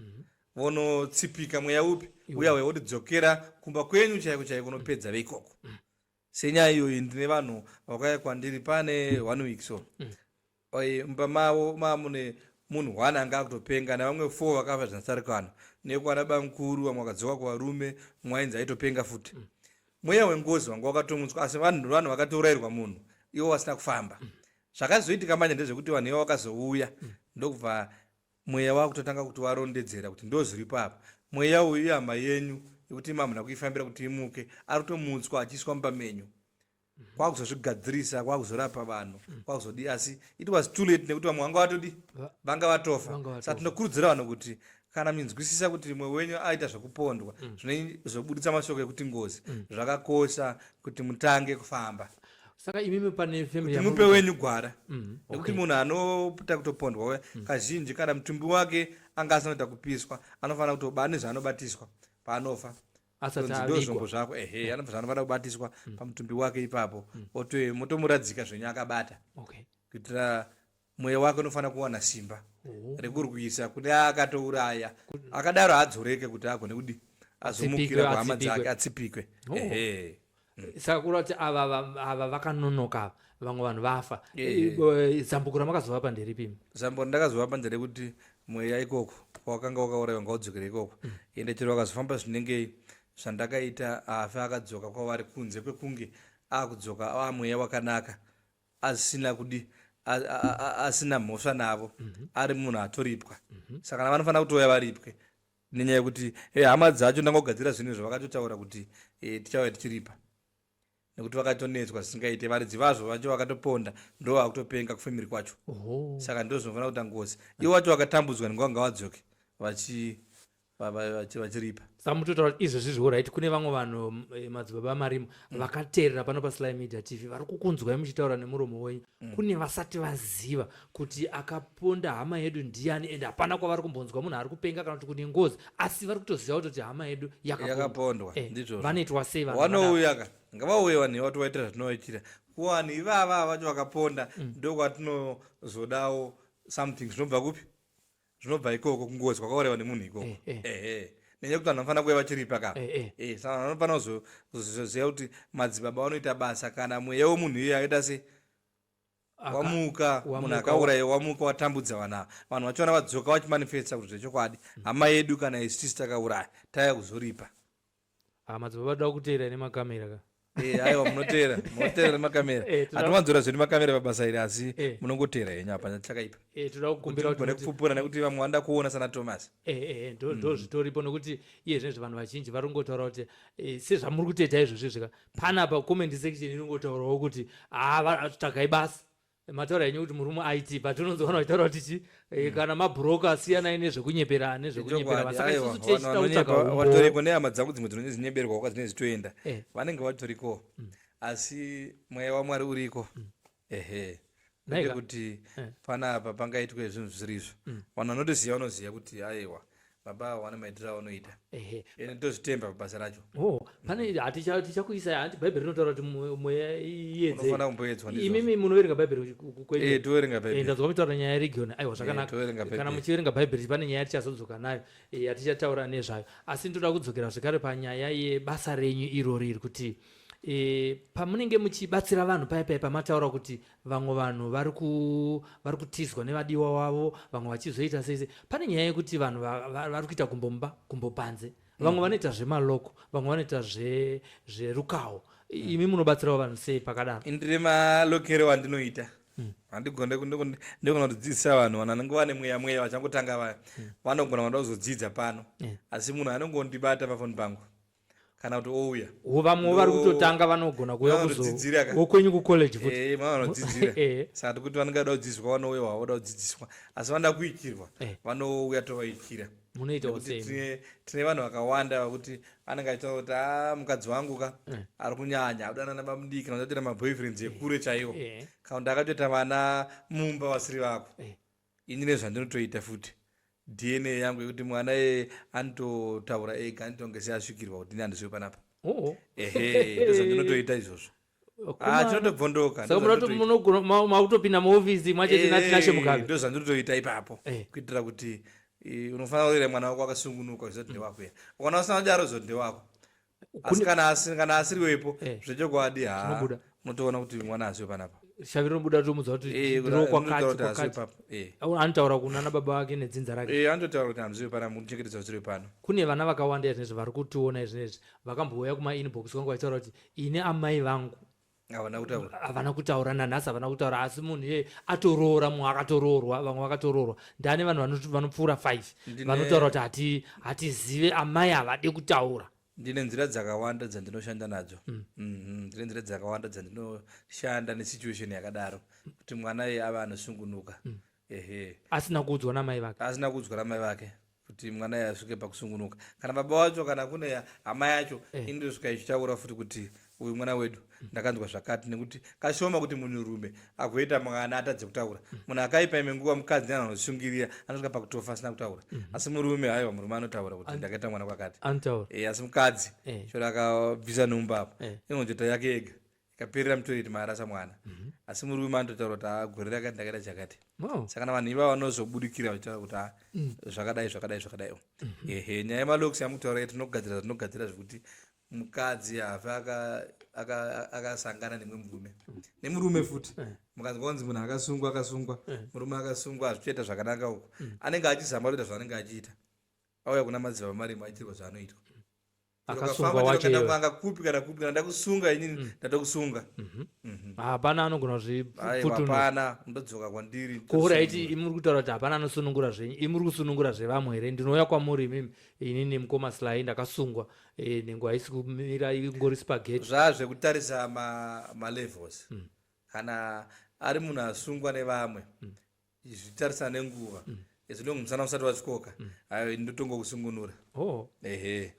Speaker 2: vonotsipika mweya upi uya uya, wotidzokera kumba kwenyu chaiko chaiko, unopedza veikoko. Senyaya iyoyi, ndine vanhu vakauya kwandiri pane one week so. Mumba mavo mamune munhu one anga akutopenga nevamwe four vakafa zvinatsarikano nekwana bamukuru, vamwe vakadzoka kuvarume, mumwe ainzi aitopenga futi. Mweya wengozi wanga wakatomutswa, asi vanhu vakatourayirwa munhu ivo vasina kufamba. Zvakazoitika manje ndezvekuti vanhu ivo vakazouya, ndokubva mweya wakutotanga kuti warondedzera kuti ndo zviripo apa. Mweya uyu ihama yenyu yekuti imi hamuna kuifambira kuti imuke, ari kutomutswa achiiswa mumba menyu, kwakuzozvigadzirisa, kwakuzorapa vanhu, kwakuzodii, asi it was too late nekuti vamwe vanga vatodi vanga vatofa.
Speaker 1: Vanga vatofa.
Speaker 2: Saka tinokurudzira vanhu kuti kana minzwisisa kuti mumwe wenyu aita zvekupondwa, zvinozobuditsa mashoko ekuti ngozi, zvakakosha kuti mutange kufamba.
Speaker 1: Saka imimi pane family
Speaker 2: kuti mupe wenyu gwara, nekuti munhu anopota kutopondwa uya kazhinji kana mutumbi wake anga asina kuita kupiswa, anofanira kutoba nezvaanobatiswa paanofa.
Speaker 1: Asati
Speaker 2: Tonzi ndo
Speaker 1: avigwa.
Speaker 2: Zvombo zvako, ehe, anofanira kubatiswa pamutumbi wake ipapo, motomuradzika zvenyu akabata, kuitira mweya wake unofanira kuwana simba rekurwisa kune akatouraya. Akadaro haadzoreke kuti agone kudi azomukira kuhama
Speaker 1: Atsipikwe.
Speaker 2: dzake, atsipikwe. Ehe.
Speaker 1: Saka kureva kuti ava vakanonoka ava, vamwe vanhu vafa. Zambuko ramakazovapa nderipi imi?
Speaker 2: Zambo randakazovapa nderekuti mweya ikoko kwawakanga wakaurayiwa ngaudzokere ikoko. Ende chero vakazofamba zvinenge zvandakaita, afe akadzoka kwavari kunze kwekunge akudzoka amweya wakanaka, asina kudi asina mhosva navo, ari munhu atoripwa. Saka kana vanofanira kutouya varipwe nenyaya yekuti hama dzacho ndangogadzira zvinhu izvo, vakatotaura kuti tichauya tichiripa, nekuti vakatonetswa zvisingaite. Varidzi vazvo vacho vakatoponda ndo vakutopenga kufamily kwacho. Saka ndo zvinofanira kuita ngozi. Ivo vacho vakatambudzwa nenguva ngavadzoke vachiripa.
Speaker 1: Saka mutotaura kuti izvezvi zviri right, kune vamwe vanhu, madzibaba Marimo, vakateerera pano paSly Media TV, vari kukunzwai muchitaura nemuromo wenyu. Kune vasati vaziva kuti akaponda hama yedu ndiani, ende hapana kwavari kumbonzwa munhu ari kupenga kana kuti kune ngozi, asi vari kutoziva kutoti hama yedu yakapondwa.
Speaker 2: Yakapondwa. Ndizvozvo.
Speaker 1: Vanoitwa sei vanhu vakadaro?
Speaker 2: Vanouya ka, ngavauye vanhu iva tovaitira zvatinovaitira. Kuvanhu ivava vacho vakaponda, ndokwatinozodawo something zvinobva kupi, zvinobva ikoko kungozi kwakaurayiwa nemunhu ikoko. Ehe. Nenyaya yekuti vanhu vanofanira kuuya vachiripa ka. Eh, saka vanhu vanofanira kuzoziva kuti madzibaba vanoita basa kana mweya wemunhu iye akaita se wamuka, munhu akauraya wamuka watambudza vanhu ava. Vanhu vachona vadzoka vachimanifesta kuti zvechokwadi hama yedu kana isu tisi takauraya, tauya kuzoripa.
Speaker 1: Ah, madzibaba toda kuteera nemakamera ka.
Speaker 2: Eh, aiwa munoteera, munoteera nemakamera. Hatiwanzora zvedu makamera pabasa iri asi munongoteera henyu hapana chakaipa.
Speaker 1: Toda kukumbira
Speaker 2: kuti mugone kupupura nekuti vamwe vanoda kuona sana Thomas.
Speaker 1: Ndo zvitoripo nekuti iye zvinezvi vanhu vazhinji vari kungotaura kuti sezvamuri kutoita izvozvi zvika panapa comment section iri kungotaurawo kuti ah, tsvagai basa. Mataura henyu kuti murume IT but unonzwa vanhu vachitaura kuti chi kana mabroker siyanai nezvekunyepera nezvekunyepera
Speaker 2: basa. Saka isusu tichida kutsvaga umbowo. Vatoriko nehama dzangu dzimwe dzinonzi dzinyeberwa kwaka dzinenge dzichitoenda. Vanenge vatoriko. Asi mweya waMwari uriko. Ehe. Kwete kuti panapa pangaitwe zvinhu zvisiri izvo. Vanhu vanotoziva vanoziva kuti aiwa baba ava vane maitiro avanoita. Ende tozvitemba pabasa racho.
Speaker 1: Oh, pane tichakuisai hanti Bhaibheri rinotaura kuti mweya iyedze.
Speaker 2: Unofanira kumboedzwa
Speaker 1: ndizvo. Imimi munoverenga Bhaibheri
Speaker 2: kwenyu? Toverenga Bhaibheri.
Speaker 1: Ndanzwa muchitaura nyaya yeregion. Aiwa zvakanaka.
Speaker 2: Toverenga Bhaibheri.
Speaker 1: Kana muchiverenga Bhaibheri pane nyaya yatichazodzoka nayo yatichataura nezvayo. Asi ndoda kudzokera zvekare panyaya yebasa renyu irori iri kuti pamunenge muchibatsira vanhu paya paya pamataura kuti vamwe vanhu vari kutizwa nevadiwa wavo, vamwe vachizoita sei sei, pane nyaya yekuti vanhu vari kuita gumbo mumba gumbo panze, vamwe vanoita zvemaloko, vamwe vanoita zverukawo. Imi munobatsirawo vanhu sei pakadaro?
Speaker 2: Ndine malokero andinoita. Handigone ndogona kudzidzisa vanhu, vanhu vanenge vane mweya mweya vachangotanga vaya vanogona vanoda kuzodzidza pano, asi munhu anongondibata pafoni pangu kana kuti ouya.
Speaker 1: Vamwe vari kutotanga vanogona kuuya
Speaker 2: kuzodzidzira
Speaker 1: ka. Wokwenyu kucollege futi.
Speaker 2: Vanodzidzira. Saka tikuti vanenge vada kudzidziswa vanouya voda kudzidziswa, asi vanoda kuitirwa vanouya tovaitira.
Speaker 1: Munoitawo sei?
Speaker 2: Tine vanhu vakawanda vakuti anenge achitaura kuti a mukadzi wangu ka ari kunyanya adanana nabamudiki kana kuti maboyfriends ekure chaiwo, kana kuti akatoita vana mumba vasiri vako. Ini nezvandinotoita futi DNA yangu yekuti mwana iye anototaura ega, anotonge seasvikirwa kuti ini handisiwe panapa. Ehe, ndozvandinotoita izvozvo. Chinotobvondoka.
Speaker 1: Saka munogona makutopinda muofisi mwachete naTinashe Mugabe.
Speaker 2: Ndozvandinotoita ipapo kuitira kuti unofanira kurera mwana wako akasungunuka zvisati ndewako here. Ukaona usina kudaro zoti ndewako. Asi kana asiri wepo zvechokwadi unotoona kuti mwana asiwe panapa.
Speaker 1: Shavi rinobuda tomudza kuti ndiro kwakati kwakati. Anotaura kuna baba vake nedzinza rake.
Speaker 2: Anototaura kuti handizive panapa, muchengetedza zviri pano.
Speaker 1: Kune vana vakawanda izvinezvi vari kutiona izvinezvi vakambouya kuma inbox kwangu vachitaura kuti ini amai vangu
Speaker 2: havana kutaura.
Speaker 1: Havana kutaura nanhasi, havana kutaura, asi munhu iye atoroora, mumwe akatoroorwa, vamwe vakatoroorwa. Ndane vanhu vanopfuura 5 vanotaura kuti hatizive amai havade kutaura.
Speaker 2: Ndine nzira dzakawanda dzandinoshanda nadzo. Ndine nzira dzakawanda dzandinoshanda nesituation yakadaro kuti mwana iye ave anosungunuka. Ehe.
Speaker 1: Asina kuudzwa namai vake.
Speaker 2: Asina kuudzwa namai vake kuti mwana iye asvike pakusungunuka. Kana baba wacho kana kune hama yacho indosvika ichitaura futi kuti uyu mwana wedu ndakanzwa zvakati, nekuti kashoma kuti munhurume agoita mwana atadze kutaura. Munhu akaipa imwe nguva mukadzi anosungirira anosvika pakutofa asina kutaura. Asi murume haiwa, murume anotaura kuti ndakaita mwana kwakati. Asi mukadzi chero akabvisa nhumbu apo inongoita yake ega ikaperera mutoilet maarasa mwana. Asi murume anototaura kuti gore rakati ndakaita chakati. Saka kana vanhu ivava vanozobudikira vachitaura kuti zvakadai zvakadai zvakadai. Ehe, nyaya yemalocks yamukutaura tinogadzira zvatinogadzira zvekuti mukadzi haafi akasangana nemwe murume nemurume futi. Mukanzwa kunzi munhu akasungwa akasungwa, murume akasungwa, hazvichoita zvakanaka uko. Anenge achizama kuita zvaanenge achiita, auya kuna madzibaba marimo aitirwa zvaanoitwa.
Speaker 1: Akasungwa wacho
Speaker 2: iwe. Anga kupi kana kupi, kana ndakusunga inini, ndatokusunga.
Speaker 1: Hapana anogona kuzviputunura.
Speaker 2: Hapana, ndodzoka kwandiri.
Speaker 1: Kuuraiti imi muri kutaura kuti hapana anosunungura zvenyu, imi muri kusunungura zvevamwe here? Ndinouya kwamuri imimi, inini mukoma Sly ndakasungwa, nhengo haisi kumira, ingori spaghetti.
Speaker 2: Zvazvekutarisa malevels. Kana ari munhu asungwa nevamwe, zvitarisa nenguva. Ezvinongo musana usati watyoka, ayo ndotongokusungunura. Ehe.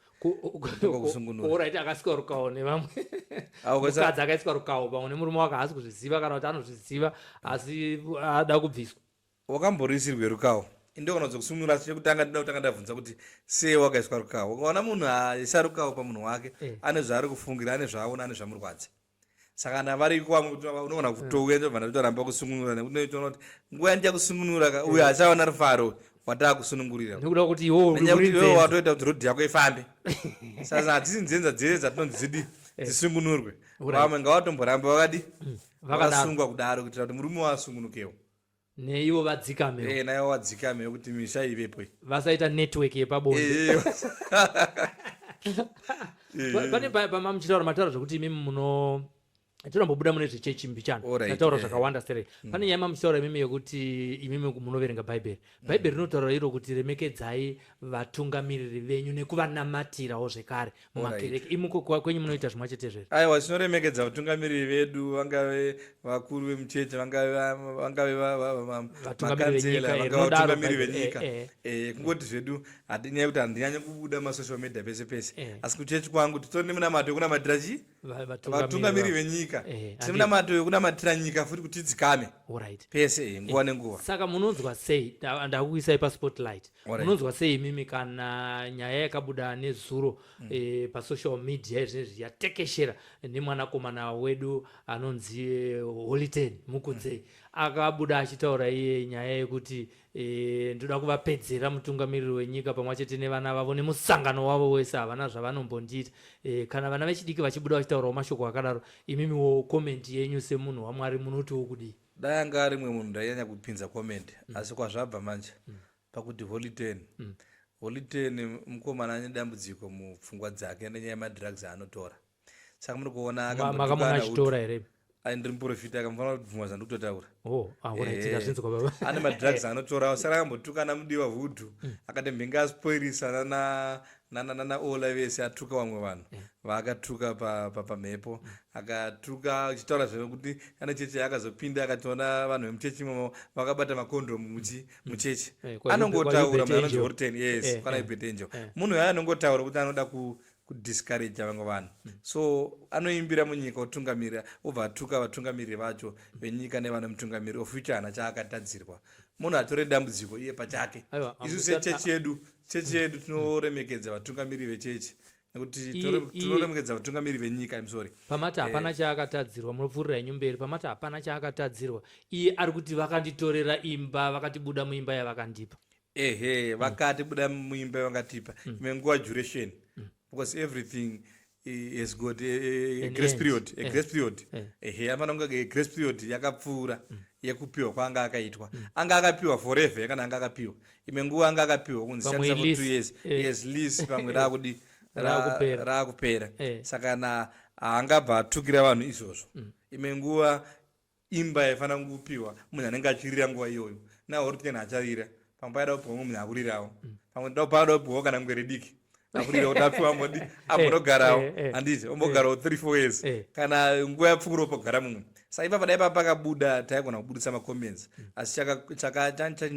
Speaker 1: Alright, akaiswa rukawo nevamwe. Mukadzi akaiswa rukawo pamwe nemurume wake, haasi kuzviziva kana kuti anozviziva asi ada kubviswa.
Speaker 2: Wakamborisirwe rukawo? Indogona kuzokusunungura, asi chekutanga ndinoda kutanga ndabvunza kuti sei wakaiswa rukawo. Ukaona munhu aisa rukawo pamunhu wake, ane zvaari kufungira, ane zvaaona, ane zvamurwadza. Saka kana variko vamwe kuti unogona kutouya ndobva ndatotoramba kusungunura nekuti unotoona kuti nguva yandichakusungunura ka uyo achaona rufaro Wataakusunungurira
Speaker 1: nekuda kuti iwewe
Speaker 2: nenyaya
Speaker 1: uri
Speaker 2: yekuti iwewe
Speaker 1: nzenza.
Speaker 2: Watoita kuti rodhi yako ifambe. Saka hatisi nzenza dzese dzatinonzi dzidi dzisungunurwe. Vamwe ngavatomboramba vakadi
Speaker 1: Vakadaro.
Speaker 2: Vakasungwa kudaro kuitira kuti murume wasungunukewo.
Speaker 1: Neivo vadzikamewo.
Speaker 2: Naivo vadzikamewo kuti misha ivepo iyi.
Speaker 1: Vasaita network yepabonde. Pane pamamuchitaura, mataura zvekuti imimi muno tinombobuda mune zvechechi mbichana. Tataura zvakawanda sere. Pane nyaya mamuchitaura imimi yekuti imimi munoverenga Bhaibheri. Bhaibheri rinotaura iro kuti remekedzai vatungamiriri venyu nekuvanamatirawo zvekare mumakereke. Imuko kwenyu munoita zvimwe chete zvere?
Speaker 2: Aiwa, tinoremekedza vatungamiriri vedu, vangave vakuru vemuchechi, vangave
Speaker 1: Vatungamiriri
Speaker 2: makansela,
Speaker 1: venyika,
Speaker 2: vangave
Speaker 1: rinodaro
Speaker 2: vatungamiriri
Speaker 1: Bhaibheri,
Speaker 2: venyika. Kungoti zvedu hatinyaya kuti handinyanyi kubuda masocial media pese pese, asi kuchechi kwangu titori nemunamato wekunamatira chii? Vatungamiriri venyika. Tine munamato wekunamatira nyika futi kuti idzikame pese, nguva nenguva.
Speaker 1: Saka munonzwa sei, ndakuisai paspotlight, munonzwa sei imimi kana nyaya yakabuda nezuro pasocial media izvinezvi yatekeshera nemwanakomana wedu anonzi Holy Ten Mukudzei, akabuda achitaura iye nyaya yekuti ndoda kuvapedzera mutungamiriri wenyika pamwe chete nevana vavo nemusangano wavo wese, havana zvavanombondiita. Kana vana vechidiki vachibuda vachitaurawo mashoko akadaro, imimiwo comment yenyu semunhu waMwari munotiwo kudii?
Speaker 2: Dai anga ari mumwe munhu ndainyanya kupinza comment, asi kwazvabva manje pakuti Holy Ten, Holy Ten mukomana ane dambudziko mupfungwa dzake nenyaya yemadrugs aanotora. Saka muri kuona
Speaker 1: Makamona achitora here?
Speaker 2: Ai, ndiri muprofita, akamufanira kubvuma zvandikutotaura.
Speaker 1: Oh, ah, alright, ndazvinzwa baba.
Speaker 2: Ane madrugs anotora, saka akambotukana Mudiwa Vhudhu, akati mhinga aspoirisa nana Ola vese, atuka vamwe vanhu vaakatuka pamhepo, akatuka achitaura zvekuti ane chechi yaakazopinda, akatoona vanhu vemuchechi imomo vakabata makondomu muchechi.
Speaker 1: Kwa
Speaker 2: Anongotaura
Speaker 1: Hubert
Speaker 2: munhu anonzi
Speaker 1: Angel.
Speaker 2: Holy Ten, yes, kwana Hubert Angel. Munhu uyo anongotaura kuti anoda kudiscourage vamwe vanhu, so anoimbira munyika otungamirira, obva atuka vatungamiriri vacho venyika nevanomutungamiriri, of which haana chaakatadzirwa. Munhu atore dambudziko iye pachake.
Speaker 1: Aiwa,
Speaker 2: Isu sechechi yedu, chechi yedu tinoremekedza vatungamiriri vechechi nekuti tinoremekedza vatungamiriri venyika. I'm sorry.
Speaker 1: Pamati hapana chaakatadzirwa, munopfuurira henyu mberi. Pamati hapana chaakatadzirwa, iye ari kuti vakanditorera imba, vakatibuda muimba yavakandipa.
Speaker 2: Ehe, vakati buda muimba yavangatipa. Imwe nguva duration, because everything has got a
Speaker 1: An
Speaker 2: grace
Speaker 1: end.
Speaker 2: period, a grace period. Ehe, afana kunge a grace period yakapfuura yekupiwa kwaanga akaitwa. Anga akapiwa forever kana anga akapiwa imwe nguva, anga akapiwa kunzi
Speaker 1: Pamwe
Speaker 2: shandisa for
Speaker 1: lease.
Speaker 2: 2 years. Yes, lease pamwe raakudi
Speaker 1: Raakupera.
Speaker 2: Raakupera. Saka na haangabva atukira vanhu izvozvo. Imwe nguva imba yaifanira kupiwa munhu anenge achirira nguva iyoyo, naHoly Ten acharira, pamwe paida kupiwa mumwe munhu akurirawo, pamwe paada kupiwawo kana ngwere diki akurira kuti apiwa ambodi ambonogarawo. Handiti ombogarawo 3 4 years, kana nguva yapfuura pogara mumwe. Saka ipapa dai pakabuda taigona kubudisa macomments, asi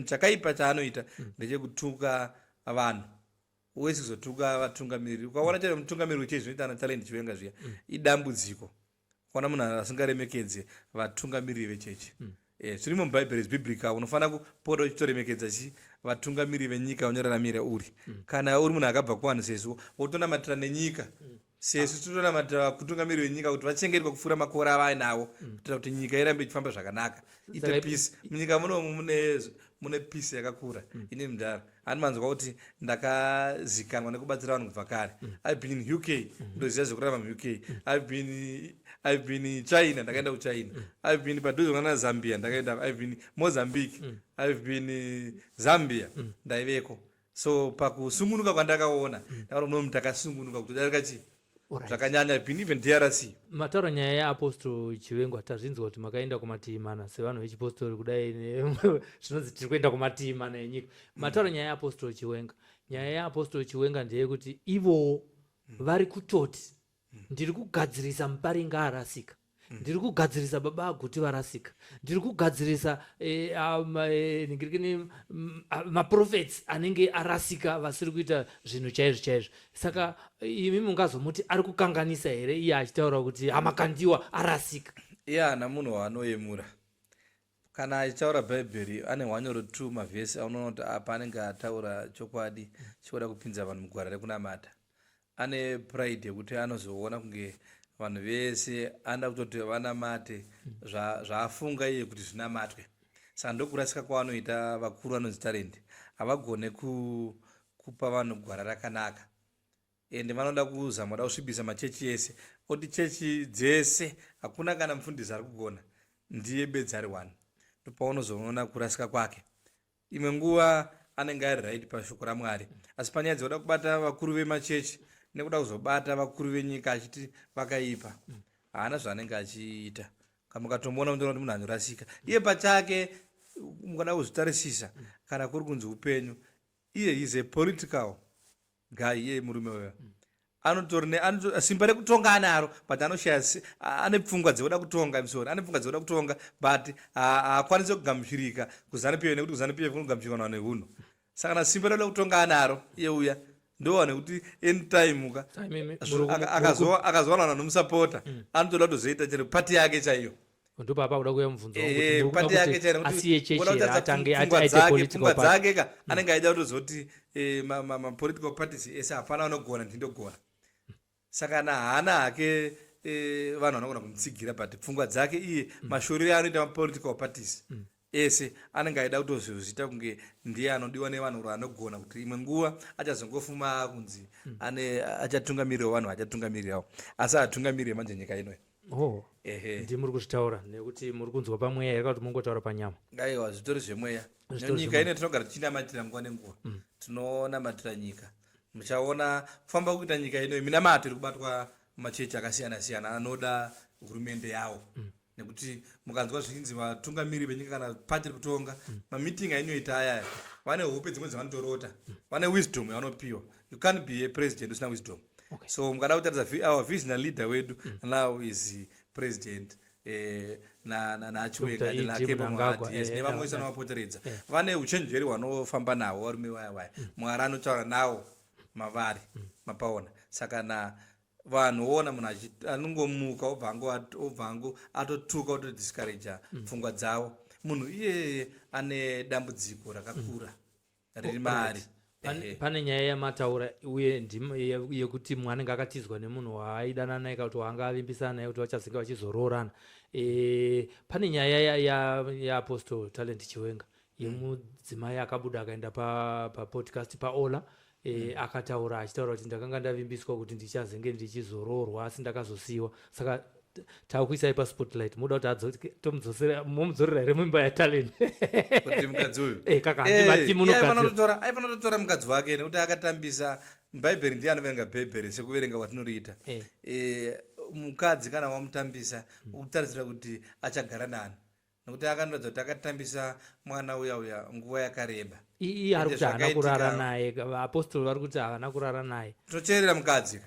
Speaker 2: chakaipa chaanoita ndechekutuka vanhu wese, kuzotuka vatungamiriri. Ukaona chero mutungamiriri wechechi, zvinoita ana Talent Chiwenga zviya, idambudziko. Ukaona munhu asingaremekedze vatungamiriri vechechi, zvirimo muBhaibheri, is biblical. Unofanira kupota uchitoremekedza chi vatungamiriri venyika unoraramira uri. Kana uri munhu akabva kuvanhu sesu, wotonamatira nenyika sesu, tinotonamatira vatungamiriri venyika kuti vachengetwe kupfuura makore avainawo, kuitira kuti nyika irambe ichifamba zvakanaka, ite peace munyika munomu. Mune peace yakakura. Ine mudhara hani manzwa kuti ndakazikanwa nekubatsira vanhu kubva kare. I've been in UK, ndoziva zvekurarama muUK. I've been in China, ndakaenda kuChina. I've been padhuze kunana Zambia, ndakaenda. I've been Mozambique, I've been Zambia, ndaiveko. So pakusungunuka kwandakaona, ndakaona munomu takasungunuka kutodarika chii zvakanyanya. I've been even DRC.
Speaker 1: Mataura nyaya yeApostle Chiwenga, tazvinzwa kuti makaenda kumativi mana sevanhu vechipostori kudai, zvinonzi tiri kuenda kumativi mana enyika. Mataura nyaya yeApostle Chiwenga. Nyaya yeApostle Chiwenga ndeyekuti ivowo vari kutoti ndiri kugadzirisa Muparinga arasika, ndiri kugadzirisa Baba Aguti varasika, ndiri kugadzirisa ningirikini maprophets anenge arasika, vasiri kuita zvinhu chaizvo chaizvo. Saka imi mungazomuti ari kukanganisa here iye achitaura kuti aMakandiwa arasika?
Speaker 2: Iye haana munhu waanoyemura. Kana achitaura Bhaibheri, ane one or two mavhesi aunoona kuti apa anenge ataura chokwadi chikuda kupinza vanhu mugwara rekunamata. Ane pride yekuti anozoona kunge vanhu vese anoda kutoti vanamate zvaafunga iye kuti zvinamatwe. Saka ndokurasika kwavanoita vakuru vanonzi Talent, havagone kupa vanhu gwara rakanaka, ende vanoda kuzama kuda kusvibisa machechi ese, oti chechi dzese hakuna kana mufundisi ari kugona, ndiye bedzi ari one. Ndopaunozoona kurasika kwake. Imwe nguva anenge ari right pashoko raMwari, asi panyaya dzekuda kubata vakuru vemachechi nekuda kuzobata vakuru venyika achiti vakaipa, haana zvaanenge achiita. Kamukatomuona munotoona kuti munhu anorasika iye pachake. Mukada kuzvitarisisa, kana kuri kunzi upenyu, iye is a political guy. Iye murume uyo anotori simba rekutonga anaro, but anoshaya ane pfungwa dzekuda kutonga. I'm sorry, ane pfungwa dzekuda kutonga, but haakwanisi kugamuchirika kuZANU PF, nekuti kuZANU PF kunogamuchirwa navanhu vehunhu. Saka na simba rekuda kutonga anaro iye uya, ndo vanhu kuti anytime ka akazowana vanhu vanomusapota, anotoda kutozoita chero pati yake chaiyo.
Speaker 1: Ndopapa kuda kuuya mubvunzo wangu kuti muri kuda
Speaker 2: pati yake
Speaker 1: kuti
Speaker 2: chaiyo, nekuti
Speaker 1: asiye chechi
Speaker 2: kuda
Speaker 1: here,
Speaker 2: kutarisa
Speaker 1: atange
Speaker 2: pfungwa
Speaker 1: aite
Speaker 2: dzake,
Speaker 1: political
Speaker 2: pfungwa
Speaker 1: party.
Speaker 2: dzake ka anenge aida kutozoti mapolitical parties ese hapana anogona, ndindogona. Saka na haana hake vanhu vanogona kumutsigira, but pfungwa dzake iye, mashorero anoita mapolitical parties ese, anenge aida kutozviita kunge ndiye anodiwa nevanhu uro anogona, kuti imwe nguva achazongofuma akunzi ane achatungamirirawo vanhu, achatungamirirawo, asi hatungamirire manje nyika inoyi.
Speaker 1: Oh.
Speaker 2: Ehe.
Speaker 1: Ndi muri kuzvitaura nekuti muri kunzwa pamweya here, kana kuti mungotaura panyama?
Speaker 2: Aiwa, zvitori zvemweya.
Speaker 1: Zvitori
Speaker 2: Nyika
Speaker 1: zvemweya.
Speaker 2: ino tinogara tichinamatira nguva nenguva. Tinonamatira nyika. Muchaona kufamba kuita nyika ino, minamato iri kubatwa mumachechi akasiyana siyana anoda hurumende yawo, nekuti mukanzwa zvichinzi vatungamiri venyika kana pati iri kutonga, mameeting ainoita ayaya, vane hope dzimwe dzavanotorota, vane wisdom yavanopiwa. You can't be a president usina wisdom. So mukada kutarisa our visionary leader wedu now is President naChiwenga.
Speaker 1: Dr. E.G. Mnangagwa,
Speaker 2: Yes, nevamwe vese vanovapoteredza vane uchenjeri hwanofamba nahwo. Varume vaya vaya, Mwari anotaura nawo mavari, mapaona. Saka na vanhu voona munhu anongomuka obva ango atotuka, otodiscouraja pfungwa dzavo, munhu iyeye ane dambudziko rakakura riri maari.
Speaker 1: Pane nyaya yamataura uye yekuti mumwe anenge akatizwa nemunhu waaidanana naye, kana kuti waanga avimbisana naye kuti vachazenge vachizoroorana. Pane nyaya yaApostle Talent Chiwenga yemudzimai akabuda akaenda papodcast paOla, akataura achitaura kuti ndakanga ndavimbiswa kuti ndichazenge ndichizoroorwa, asi ndakazosiyiwa. Saka takuisai paspotlight, muda kuti tomudzosera, momudzorera here muimba yaTalent?
Speaker 2: Kuti mukadzi uyu
Speaker 1: Kaka handimati munogadzira.
Speaker 2: Aifanira kutotora mukadzi wake, nekuti akatambisa Bhaibheri. Ndiye anoverenga Bhaibheri sekuverenga kwatinoriita. Mukadzi kana wamutambisa, ukutarisira kuti achagara nani? Nekuti akanoratidza kuti akatambisa mwana uya uya nguva yakareba.
Speaker 1: Iye ari
Speaker 2: Ende
Speaker 1: kuti haana
Speaker 2: zvakaitika
Speaker 1: kurara naye. Vaapostoli vari kuti havana kurara naye.
Speaker 2: Toteerera mukadzi ka,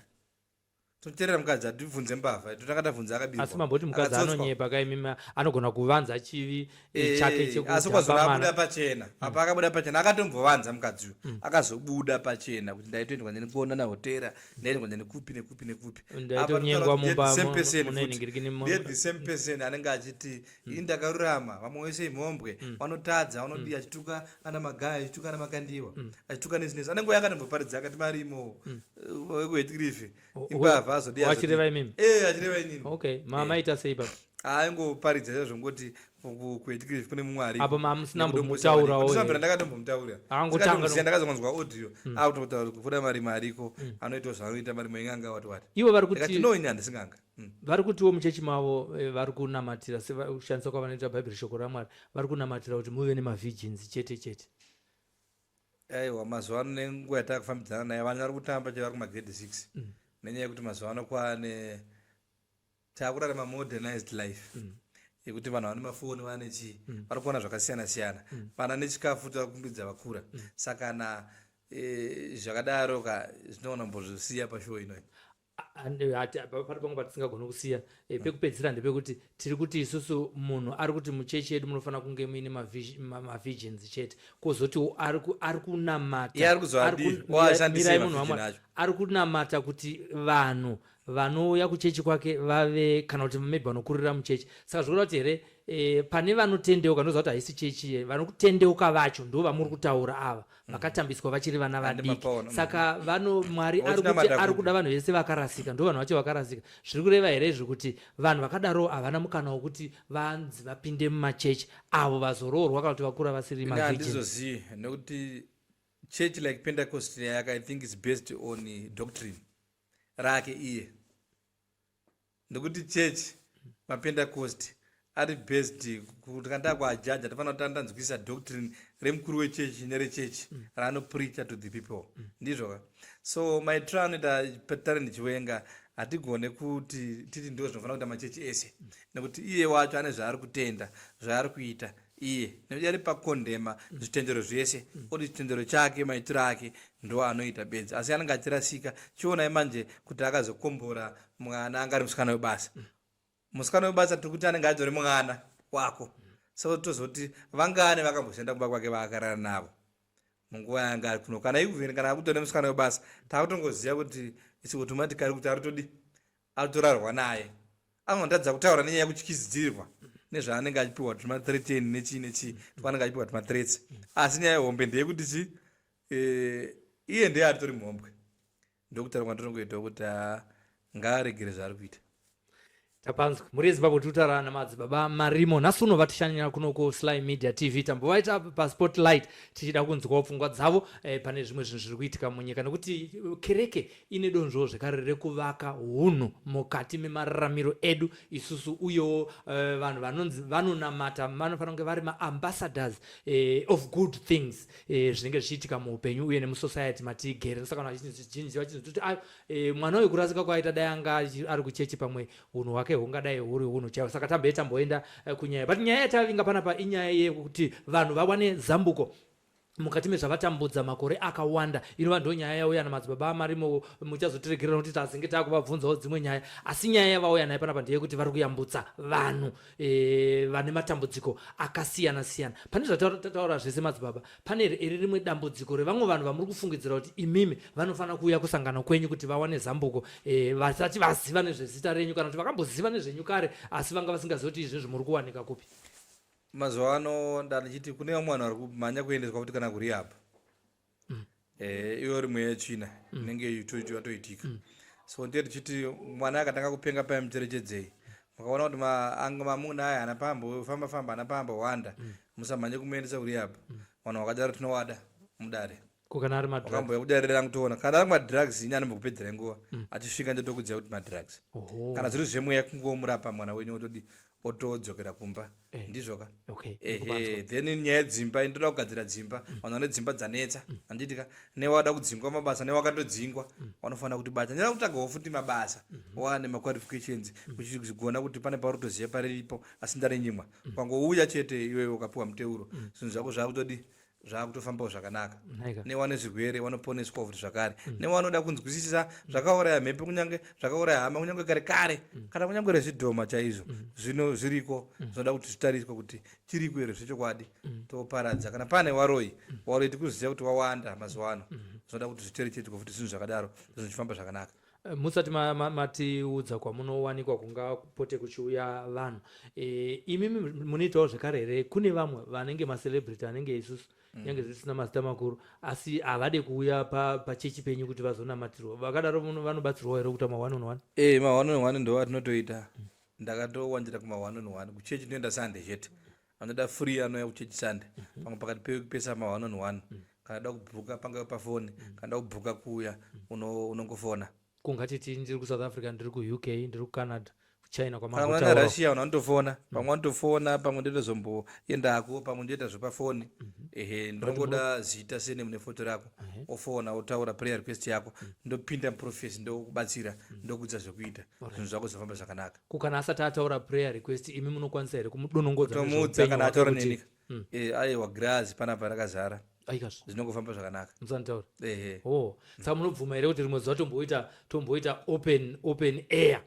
Speaker 2: toteerera mukadzi, hatibvunze mbavha. Totanga tabvunza akabirwa.
Speaker 1: Asi mamboti mukadzi
Speaker 2: Akatsotswa.
Speaker 1: anonyepa kaimimi, anogona kuvanza chivi chake
Speaker 2: Asi
Speaker 1: chekudhamba
Speaker 2: kwazona abuda
Speaker 1: mwana.
Speaker 2: pachena apa, akabuda pachena, akatombovanza mukadzi uyu, akazobuda pachena kuti ndaitoendwa ndini hotera, ndaendwa ndini kupi nekupi nekupi.
Speaker 1: Ndaitonyengwa mumba
Speaker 2: Same person
Speaker 1: mune
Speaker 2: futi.
Speaker 1: ningirikini
Speaker 2: Ndiye the same person anenge achiti ini ndakarurama, vamwe vese imhombwe, vanotadza, vanodii, achituka ana Magaya, achituka ana Makandiwa, achituka nezinesi. Anenge uya akatomboparidza akati marimo wekuHatcliffe imbavha, azodii.
Speaker 1: Wachireva imimi?
Speaker 2: Achireva inini.
Speaker 1: Okay, maita sei papa?
Speaker 2: Aingoparidza chaizvo, ngoti kuHatcliffe kune mumwe ariko.
Speaker 1: Apo mamusina mbomutaurawo
Speaker 2: Ndisina
Speaker 1: here?
Speaker 2: ndakatombomutaurira.
Speaker 1: Akangotanga
Speaker 2: Ndakazonzwa audio akutotaura kuti kuda marimo ariko, anoitawo zvaanoita, marimo eng'anga, wati wati.
Speaker 1: Ivo vari
Speaker 2: Ndikati
Speaker 1: kuti
Speaker 2: no, ini handisi n'anga.
Speaker 1: Vari kutiwo muchechi mavo vari kunamatira, sekushandisa kwavanoita Bhaibheri, shoko raMwari, vari kunamatira kuti muve nemavirgins chete chete.
Speaker 2: Aiwa, mazuva ano nenguva yatakufambidzana naye, vanhu vari kutamba chero vari kumagrade 6, nenyaya yekuti mazuva ano kwaane taakurarama modernized life yekuti vanhu vane mafoni, vane chii, vari kuona zvakasiyana siyana, vana nechikafu takumbidza vakura. Saka na zvakadaro ka, zvinoona mbozvisiya pashow inoyi.
Speaker 1: Pari pamwe patisingagoni kusiya. Pekupedzisira ndepekuti tiri kuti isusu munhu ari kuti muchechi yedu munofanira kunge muine mavirgins chete, kwozotiwo ari kunamata
Speaker 2: Iye ari kuzovadii? Oashandise
Speaker 1: mirai munhu
Speaker 2: mavirgin
Speaker 1: waMwari
Speaker 2: acho.
Speaker 1: Ari kunamata kuti vanhu Vanouya kuchechi kwake vave kana kuti maybe vanokurira muchechi. Saka zvikureva kuti here pane vanotendeuka, ndoziva kuti haisi chechi ye vanotendeuka vacho ndo vamuri kutaura ava vakatambiswa vachiri vana
Speaker 2: Handi
Speaker 1: vadiki.
Speaker 2: mapaona.
Speaker 1: Saka vano Mwari ari kuti
Speaker 2: Vachinamata
Speaker 1: ari
Speaker 2: kupi?
Speaker 1: kuda vanhu vese vakarasika, ndo vanhu vacho vakarasika. Zviri kureva here izvi kuti vanhu vakadaro havana mukana wekuti vanzi vapinde mumachechi avo vazoroorwa kana kuti vakura vasiri
Speaker 2: Ini
Speaker 1: mavirgin?
Speaker 2: Handizozivi, nekuti church like Pentecost yaka, I think, is based on doctrine rake iye, nekuti church maPentecost ari based kuti kana takuajaja tofanira kuti tanzwisisa doctrine remukuru wechechi nerechechi raanopreacha to the people. Ndizvo ka? So maitiro anoita Talent Chiwenga, hatigone kuti titi ndo zvinofanira kuita machechi ese, nekuti iye wacho ane zvaari kutenda, zvaari kuita iye, nekuti ari pakondema zvitendero zvese, oti chitendero chake, maitiro ake ndo anoita bedzi, asi anenge achirasika. Chionai manje kuti akazokombora mwana anga ari musikana webasa. Musikana webasa tiri kuti anenge atori mwana wako, so tozoti vangani vakamboshanda kumba kwake vaakarara navo munguva yanga ari kuno? Kana even kana akutori musikana webasa, taakutongoziva kuti its automatically kuti aritodi aritorarwa naye. Anotadza kutaura nenyaya yekutyizidzirwa nezvaanenge achipiwa tuma13 nechii nechii twaanenge achipiwa, tumathreats. Asi nyaya yehombe ndeyekuti chi iye ndiye aritori muhombwe. Ndokutaura kwandinongoitawo kuti haa, ngaaregere zvaari kuita.
Speaker 1: Tapanzwa. Mhuri yeZimbabwe, tiri kutaura namadzibaba Marimo. Nhasi uno vatishanyira kuno kuSly Media TV. Tambovaita paspotlight tichida kunzwawo pfungwa dzavo pane zvimwe zvinhu zviri kuitika munyika, nekuti kereke ine donzvowo zvekare rekuvaka hunhu mukati memararamiro edu isusu, uyewo vanhu vanonzi vanonamata vanofanira kunge vari maambassadors of good things zvinenge zvichiitika muupenyu uye nemusociety matigere. Saka vanhu vazhinji vachinzoti ayo mwana uyu kurasika kwaita, dai anga ari kuchechi pamwe unhu hwake hungadai huri hunhu chaiwo. Saka tambe tamboenda kunyaya, but nyaya yatavinga panapa inyaya yekuti vanhu vawane zambuko mukati mezvavatambudza makore akawanda, inova ndo nyaya yauya namadzibaba aMarimo. Muchazotiregerera nokuti tazenge taakuvabvunzawo dzimwe nyaya, asi nyaya yavauya nayo panapa ndeyekuti vari kuyambutsa vanhu vane matambudziko akasiyana siyana. Pane zvatataura zvese, madzibaba, pane iri rimwe dambudziko revamwe vanhu vamuri kufungidzira kuti imimi vanofanira kuuya kusangano kwenyu kuti vawane zambuko, vasati vaziva nezvezita renyu kana kuti vakamboziva nezvenyu kare asi vanga vasingazivi kuti izvezvi muri kuwanika kupi?
Speaker 2: Mazuva ano ndandichiti kune vamwe vanhu vari kumhanya kuendeswa kuti kana kurehab. Iyo rimwe yetsvina inenge yatoitika. So ndiye tichiti mwana akatanga kupenga paya, mucherechedzei. Mukaona kuti mamuna aya hana pambo famba famba, hana pambo wanda, musamhanye kumuendesa kurehab. Vanhu vakadaro tinowada mudare.
Speaker 1: Ko kana ari madrugs?
Speaker 2: Wakambouya kudare rangu, toona kana ari madrugs. Ini anombokupedzera nguva achisvika, ndotokudziva kuti madrugs. Kana zviri zvemweya, kungomurapa mwana wenyu, otodi otodzokera kumba. Ndizvo ka?
Speaker 1: Okay.
Speaker 2: Ehe, then nyaya yedzimba, ndoda kugadzira dzimba. Vanhu vane dzimba dzanetsa, handiti ka? Newada kudzingwa mabasa, newakatodzingwa, vanofanira kuti bata. Ndinoda kutsvagawo futi mabasa wane maqualifications, uchigona kuti pane pauri kutoziva pariripo asi ndarenyimwa. Ukangouya chete iwewe ukapiwa muteuro, zvinhu zvako zvakutodi zvakutofambawo zvakanaka.
Speaker 1: Nhaika.
Speaker 2: Newane zvirwere vanoponeswa futi zvakare, nevanoda kunzwisisa zvakauraya mhepo, kunyange zvakauraya hama, kunyange kare kare, kana kunyange rezvidhoma chaizvo, zvino zviriko zvinoda kuti zvitariswe kuti chiriko here zvechokwadi, toparadza. Kana pane waroi, waroi tikuziva kuti wawanda mazuva ano, zvinoda kuti zvicherechedzwe futi zvinhu zvakadaro, zvinhu zvichifamba zvakanaka.
Speaker 1: Musati matiudza kwamunowanikwa kungapote kuchiuya vanhu, imimi munoitawo zvekare here kune vamwe vanenge macelebrity anenge isusu, nyange zvisina mazita makuru, asi havade kuuya pachechi penyu kuti vazonamatirwa? Vakadaro vanobatsirwawo here kuita ma1 on 1?
Speaker 2: Ma1 on 1 ndo atinotoita. Ndakatowanzira kuma1 on 1. Kuchechi ndinoenda Sunday chete. Anoda free anouya kuchechi Sunday, pamwe pakati pepesa ma1 on 1. Kana da kubhuka, pangave pafoni, kana da kubhuka kuuya, unongofona.
Speaker 1: Kungatiti ndiri kuSouth Africa, ndiri kuUK, ndiri kuCanada, kuChina.
Speaker 2: Kana kuna
Speaker 1: kwamambotaura.
Speaker 2: Russia, vanhu vanotofona, pamwe vanotofona, pamwe ndotozomboendako, pamwe ndoita zvepafoni. Ehe, ndinongoda zita, surname nefoto rako. Ofona, otaura prayer request yako, ndopinda muprofesi, ndokubatsira, ndokudza zvekuita, zvinhu zvako zvofamba zvakanaka.
Speaker 1: Ko kana asati ataura prayer request, imi munokwanisa here kumudonongodza
Speaker 2: Tomuudza
Speaker 1: nezveupenyu
Speaker 2: kana
Speaker 1: hwake
Speaker 2: ataura
Speaker 1: kuti
Speaker 2: neni. Aiwa, girazi panapa rakazara.
Speaker 1: Aikazvo.
Speaker 2: Zvinongofamba zvakanaka.
Speaker 1: Musanditaura.
Speaker 2: Ehe.
Speaker 1: Oh, saka munobvuma here kuti rimwe zuva tomboita open air,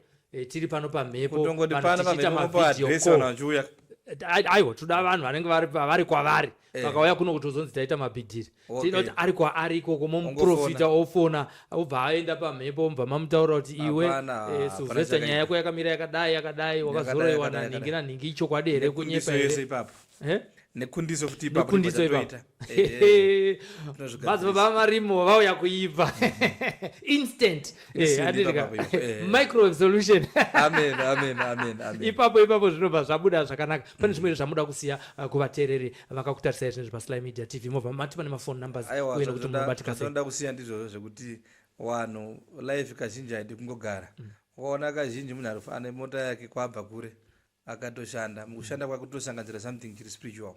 Speaker 1: tiri pano pamhepo,
Speaker 2: Kutongoti
Speaker 1: vanhu
Speaker 2: pano
Speaker 1: tichiita
Speaker 2: pamhepo
Speaker 1: mavideo
Speaker 2: address
Speaker 1: call?
Speaker 2: Vanhu vachiuya.
Speaker 1: Aiwa, toda vanhu vanenge vari kwavari. Vakauya kuno kuti uzonzi taita mabhidhiri. Tinoda kuti ari kwaari ikoko, momuprofita, ofona, obva aenda pamhepo, obva mamutaurira kuti iwe Sylvester, nyaya yako yakamira yakadai yakadai, wakazoroiwa nanhingi nanhingi, ichokwadi here, kunyepa here?
Speaker 2: Nekundiso futi.
Speaker 1: Ipapo. Nekundiso ipapo. Madzibaba Marimo vauya kuibva instant, microwave solution.
Speaker 2: Amen, amen, amen, amen.
Speaker 1: Ipapo ipapo zvinobva zvabuda zvakanaka. Pane zvimwe zvamuda kusiya kuvateereri vakakutarisai zvinezvi paSly Media TV? Mobva mati pane mafone numbers uye nekuti munobatika
Speaker 2: sei? Zvatoda kusiya ndizvozvo zvekuti vanhu, life kazhinji haidi kungogara. Ukaona kazhinji munhu ane mota yake kwabva kure, akatoshanda, mukushanda kwake kutosanganisira something chiri spiritual,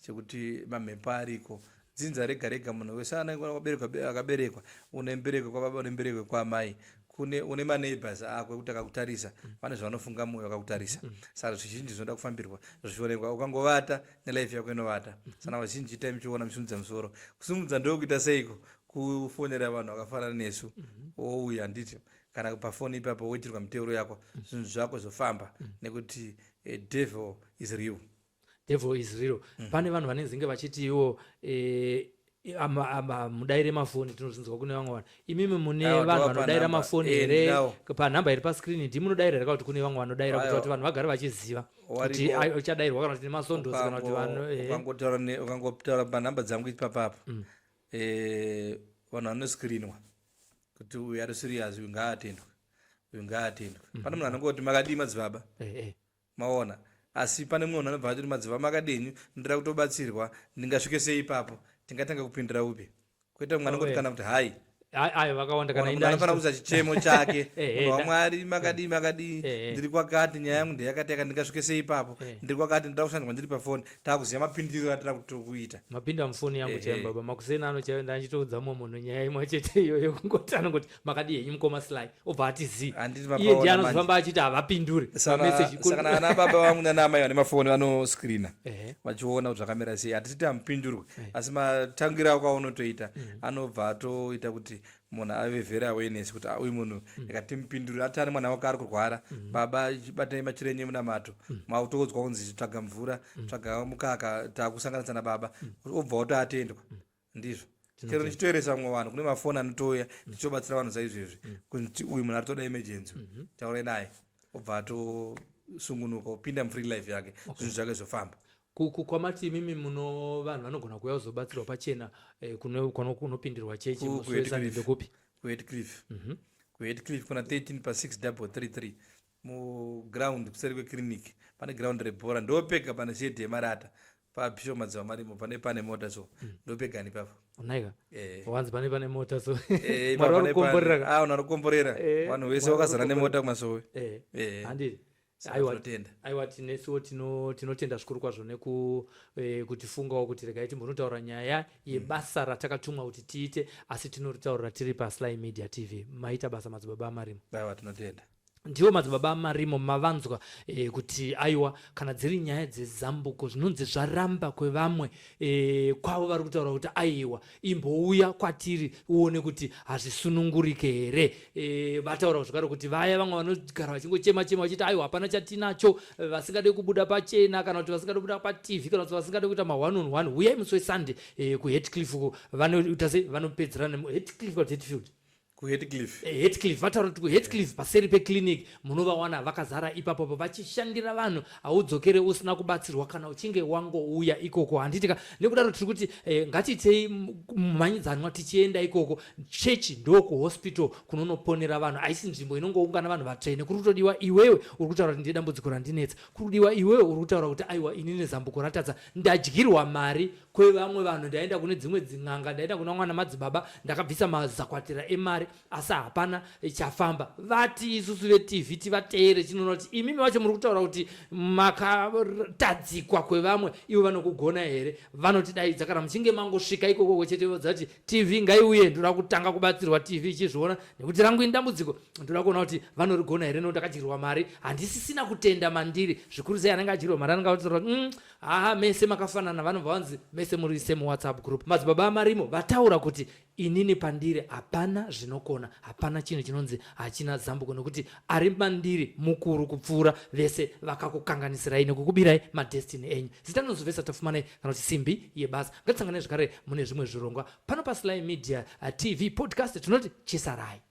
Speaker 2: chekuti mamhepo ariko. Dzinza rega rega, munhu wese akaberekwa, une mbereko kwababa, une mbereko kwamai, kune une maneighbors ako ekuti akakutarisa vane zvavanofunga mwoyo vakakutarisa. Saka zvizhinji zvinoda kufambirwa, zvichionekwa. Ukangovata nelife yako inovata. Sana vazhinji itai muchiona, muchisimudza musoro. Kusimudza ndokuita seiko? Kufonera vanhu vakafanana nesu, wouya, handiti? Kana pafoni ipapo woitirwa miteuro yako, zvinhu zvako zvofamba, nekuti devil is real.
Speaker 1: Devil is real. Pane vanhu vanenge vachiti iwo mudaire mafoni, tinozvinzwa kune vamwe vanhu. Imimi mune vanhu vanodaira mafoni here? Panhamba iri pascreen ndimunodaira here, kuti kune vamwe vanodaira, kuti kuti vanhu vagare vachiziva kuti uchadairwa, kana kuti nemasondosi, kana kuti vanhu?
Speaker 2: Ukangotaura panhamba dzangu ipapapo, vanhu vanoscreenwa kuti uyu ari serious, uyu ngaatendwe, uyu ngaatendwe. Pane munhu anongoti, "Makadii madzibaba?" Maona? Asi pane mumwe munhu anobva atoti, "Madzibaba, makadini? Ndoda kutobatsirwa, ndingasvike sei ipapo? Tingatanga kupindira upi?" Kwete mumwe anongoti kana kuti hai.
Speaker 1: Ayo vakawanda
Speaker 2: kana. Munhu anofanira kuisa chichemo chake. "Munhu waMwari, makadii, makadii? Ndiri kwakati, nyaya yangu ndeyakati yakati, ndingasvike sei ipapo? Ndiri kwakati, ndoda kushandwa ndiri pafoni." Taakuziva mapindiro atira kuita.
Speaker 1: Mapinda mufoni yangu chaiyo, baba. Makuseni ano chaiyo ndachitoudza mumwe munhu nyaya imwe chete iyoyo, kungoti anongoti, "Makadii henyu mukoma Sly?" Obva ati zii. Iye ndiye anozofamba achiti havapinduri.
Speaker 2: Saka ana baba vangu nana amai vane mafoni vanoscreena vachiona kuti zvakamira sei. Hatiti hamupindurwe, asi matangiro ako aunotoita anobva atoita kuti munhu ave very awareness kuti, "Ah, uyu munhu ikatimupindurira." Ati ane mwana wake ari kurwara, "Baba, batai machirenye munamato." Mautoudzwa kunzi tsvaga mvura, tsvaga mukaka, taakusanganisa nababa, obva watoatendwa. Ndizvo chero ndichitoeresa vamwe vanhu kune mafoni anotouya, ndichitobatsira vanhu saizvezvi, kuti uyu munhu ari toda emergency, taurai naye, obva atosungunuka, opinda mufree life yake, zvinhu zvake zvofamba.
Speaker 1: Kwamati imimi muno vanhu vanogona kuuya kuzobatsirwa pachena, kunopindirwa chechi musi weSunday ndekupi?
Speaker 2: KuHatcliffe. KuHatcliffe kuna 13 pa6333, muground kuseri kweclinic, pane ground rebhora, ndopega pane shedhi yemarata pabishop Madzibaba Marimo, pane mota, so ndopegani ipapo.
Speaker 1: Unaika wanzi pane mota, so Mwari vari kukomborera.
Speaker 2: Vanhu vari kukomborera. Vanhu vese vakazara nemota kumasowe.
Speaker 1: Handiti? Aiwa, tinesuwo tinotenda zvikuru kwazvo nekutifungawo kuti regai timbonotaura nyaya yebasa ratakatumwa kuti tiite, asi tinoritaurira tiri paSly Media TV. Maita basa, Madzibaba Amarimo.
Speaker 2: Aiwa, tinotenda.
Speaker 1: Ndivo Madzibaba Amarimo mavanzwa, kuti aiwa, kana dziri nyaya dzezambuko zvinonzi zvaramba kwevamwe, kwavo vari kutaura kuti aiwa, imbouya kwatiri uone kuti hazvisunungurike here. Vataura zvakare kuti vaya vamwe vanogara vachingochema chema vachiti aiwa, hapana chatinacho, vasingade kubuda pachena, kana kuti vasingade kubuda paTV, kana kuti vasingade kuita ma1 on 1, uyai musi weSunday kuHatcliffe uko, vanoita sei, vanopedzerana. Hatcliffe kana kuti Hatfield?
Speaker 2: KuHatcliffe.
Speaker 1: Hatcliffe. Vataura kuti kuHatcliffe, paseri peclinic, munovawana vakazara ipapopo vachishandira vanhu. Haudzokere usina kubatsirwa kana uchinge wangouya ikoko, handitika? Nekudaro tiri kuti ngatiitei mhanyidzanwa tichienda ikoko. Chechi ndokuhospital kunonoponera vanhu, haisi nzvimbo inongoungana vanhu vatsvene. Kuri kutodiwa iwewe uri kutaura kuti ndine dambudziko randinetsa. Kuri kudiwa iwewe uri kutaura kuti aiwa, inini zambuko ratadza, ndadyirwa mari kwevamwe vanhu, ndaenda kune dzimwe dzin'anga, ndaenda kuna mwana madzibaba, ndakabvisa mazakwatira emari, asi hapana chafamba. Vati isusu veTV tivateere, tinoona kuti imimi vacho muri kutaura kuti makatadzikwa kwevamwe, ivo vanokugona here? Vanotidaidza kana muchinge mangosvika ikoko chete, vodza kuti TV ngaiuye, ndoda kutanga kubatsirwa TV ichizviona, nekuti rangu ini dambudziko ndoda kuona kuti vanorigona here, nokuti ndakadyirwa mari, handisisina kutenda mandiri. Zvikuru sei anenge adyirwa mari, anenge ataura kuti haha, mese makafanana. Vanobva vanzi mese muri same WhatsApp group. Madzibaba Amarimo vataura kuti inini pandiri hapana zvino. Ndinokona. Hapana chinhu chinonzi hachina zambuko, nekuti ari mandiri mukuru kupfuura vese vakakukanganisirai nekukubirai madestiny enyu. Zita rinozovesa Tafumanai kana kuti Simbi Yebasa. Ngatisanganai zvekare mune zvimwe zvirongwa pano paSly Media TV Podcast. Tinoti chisarai.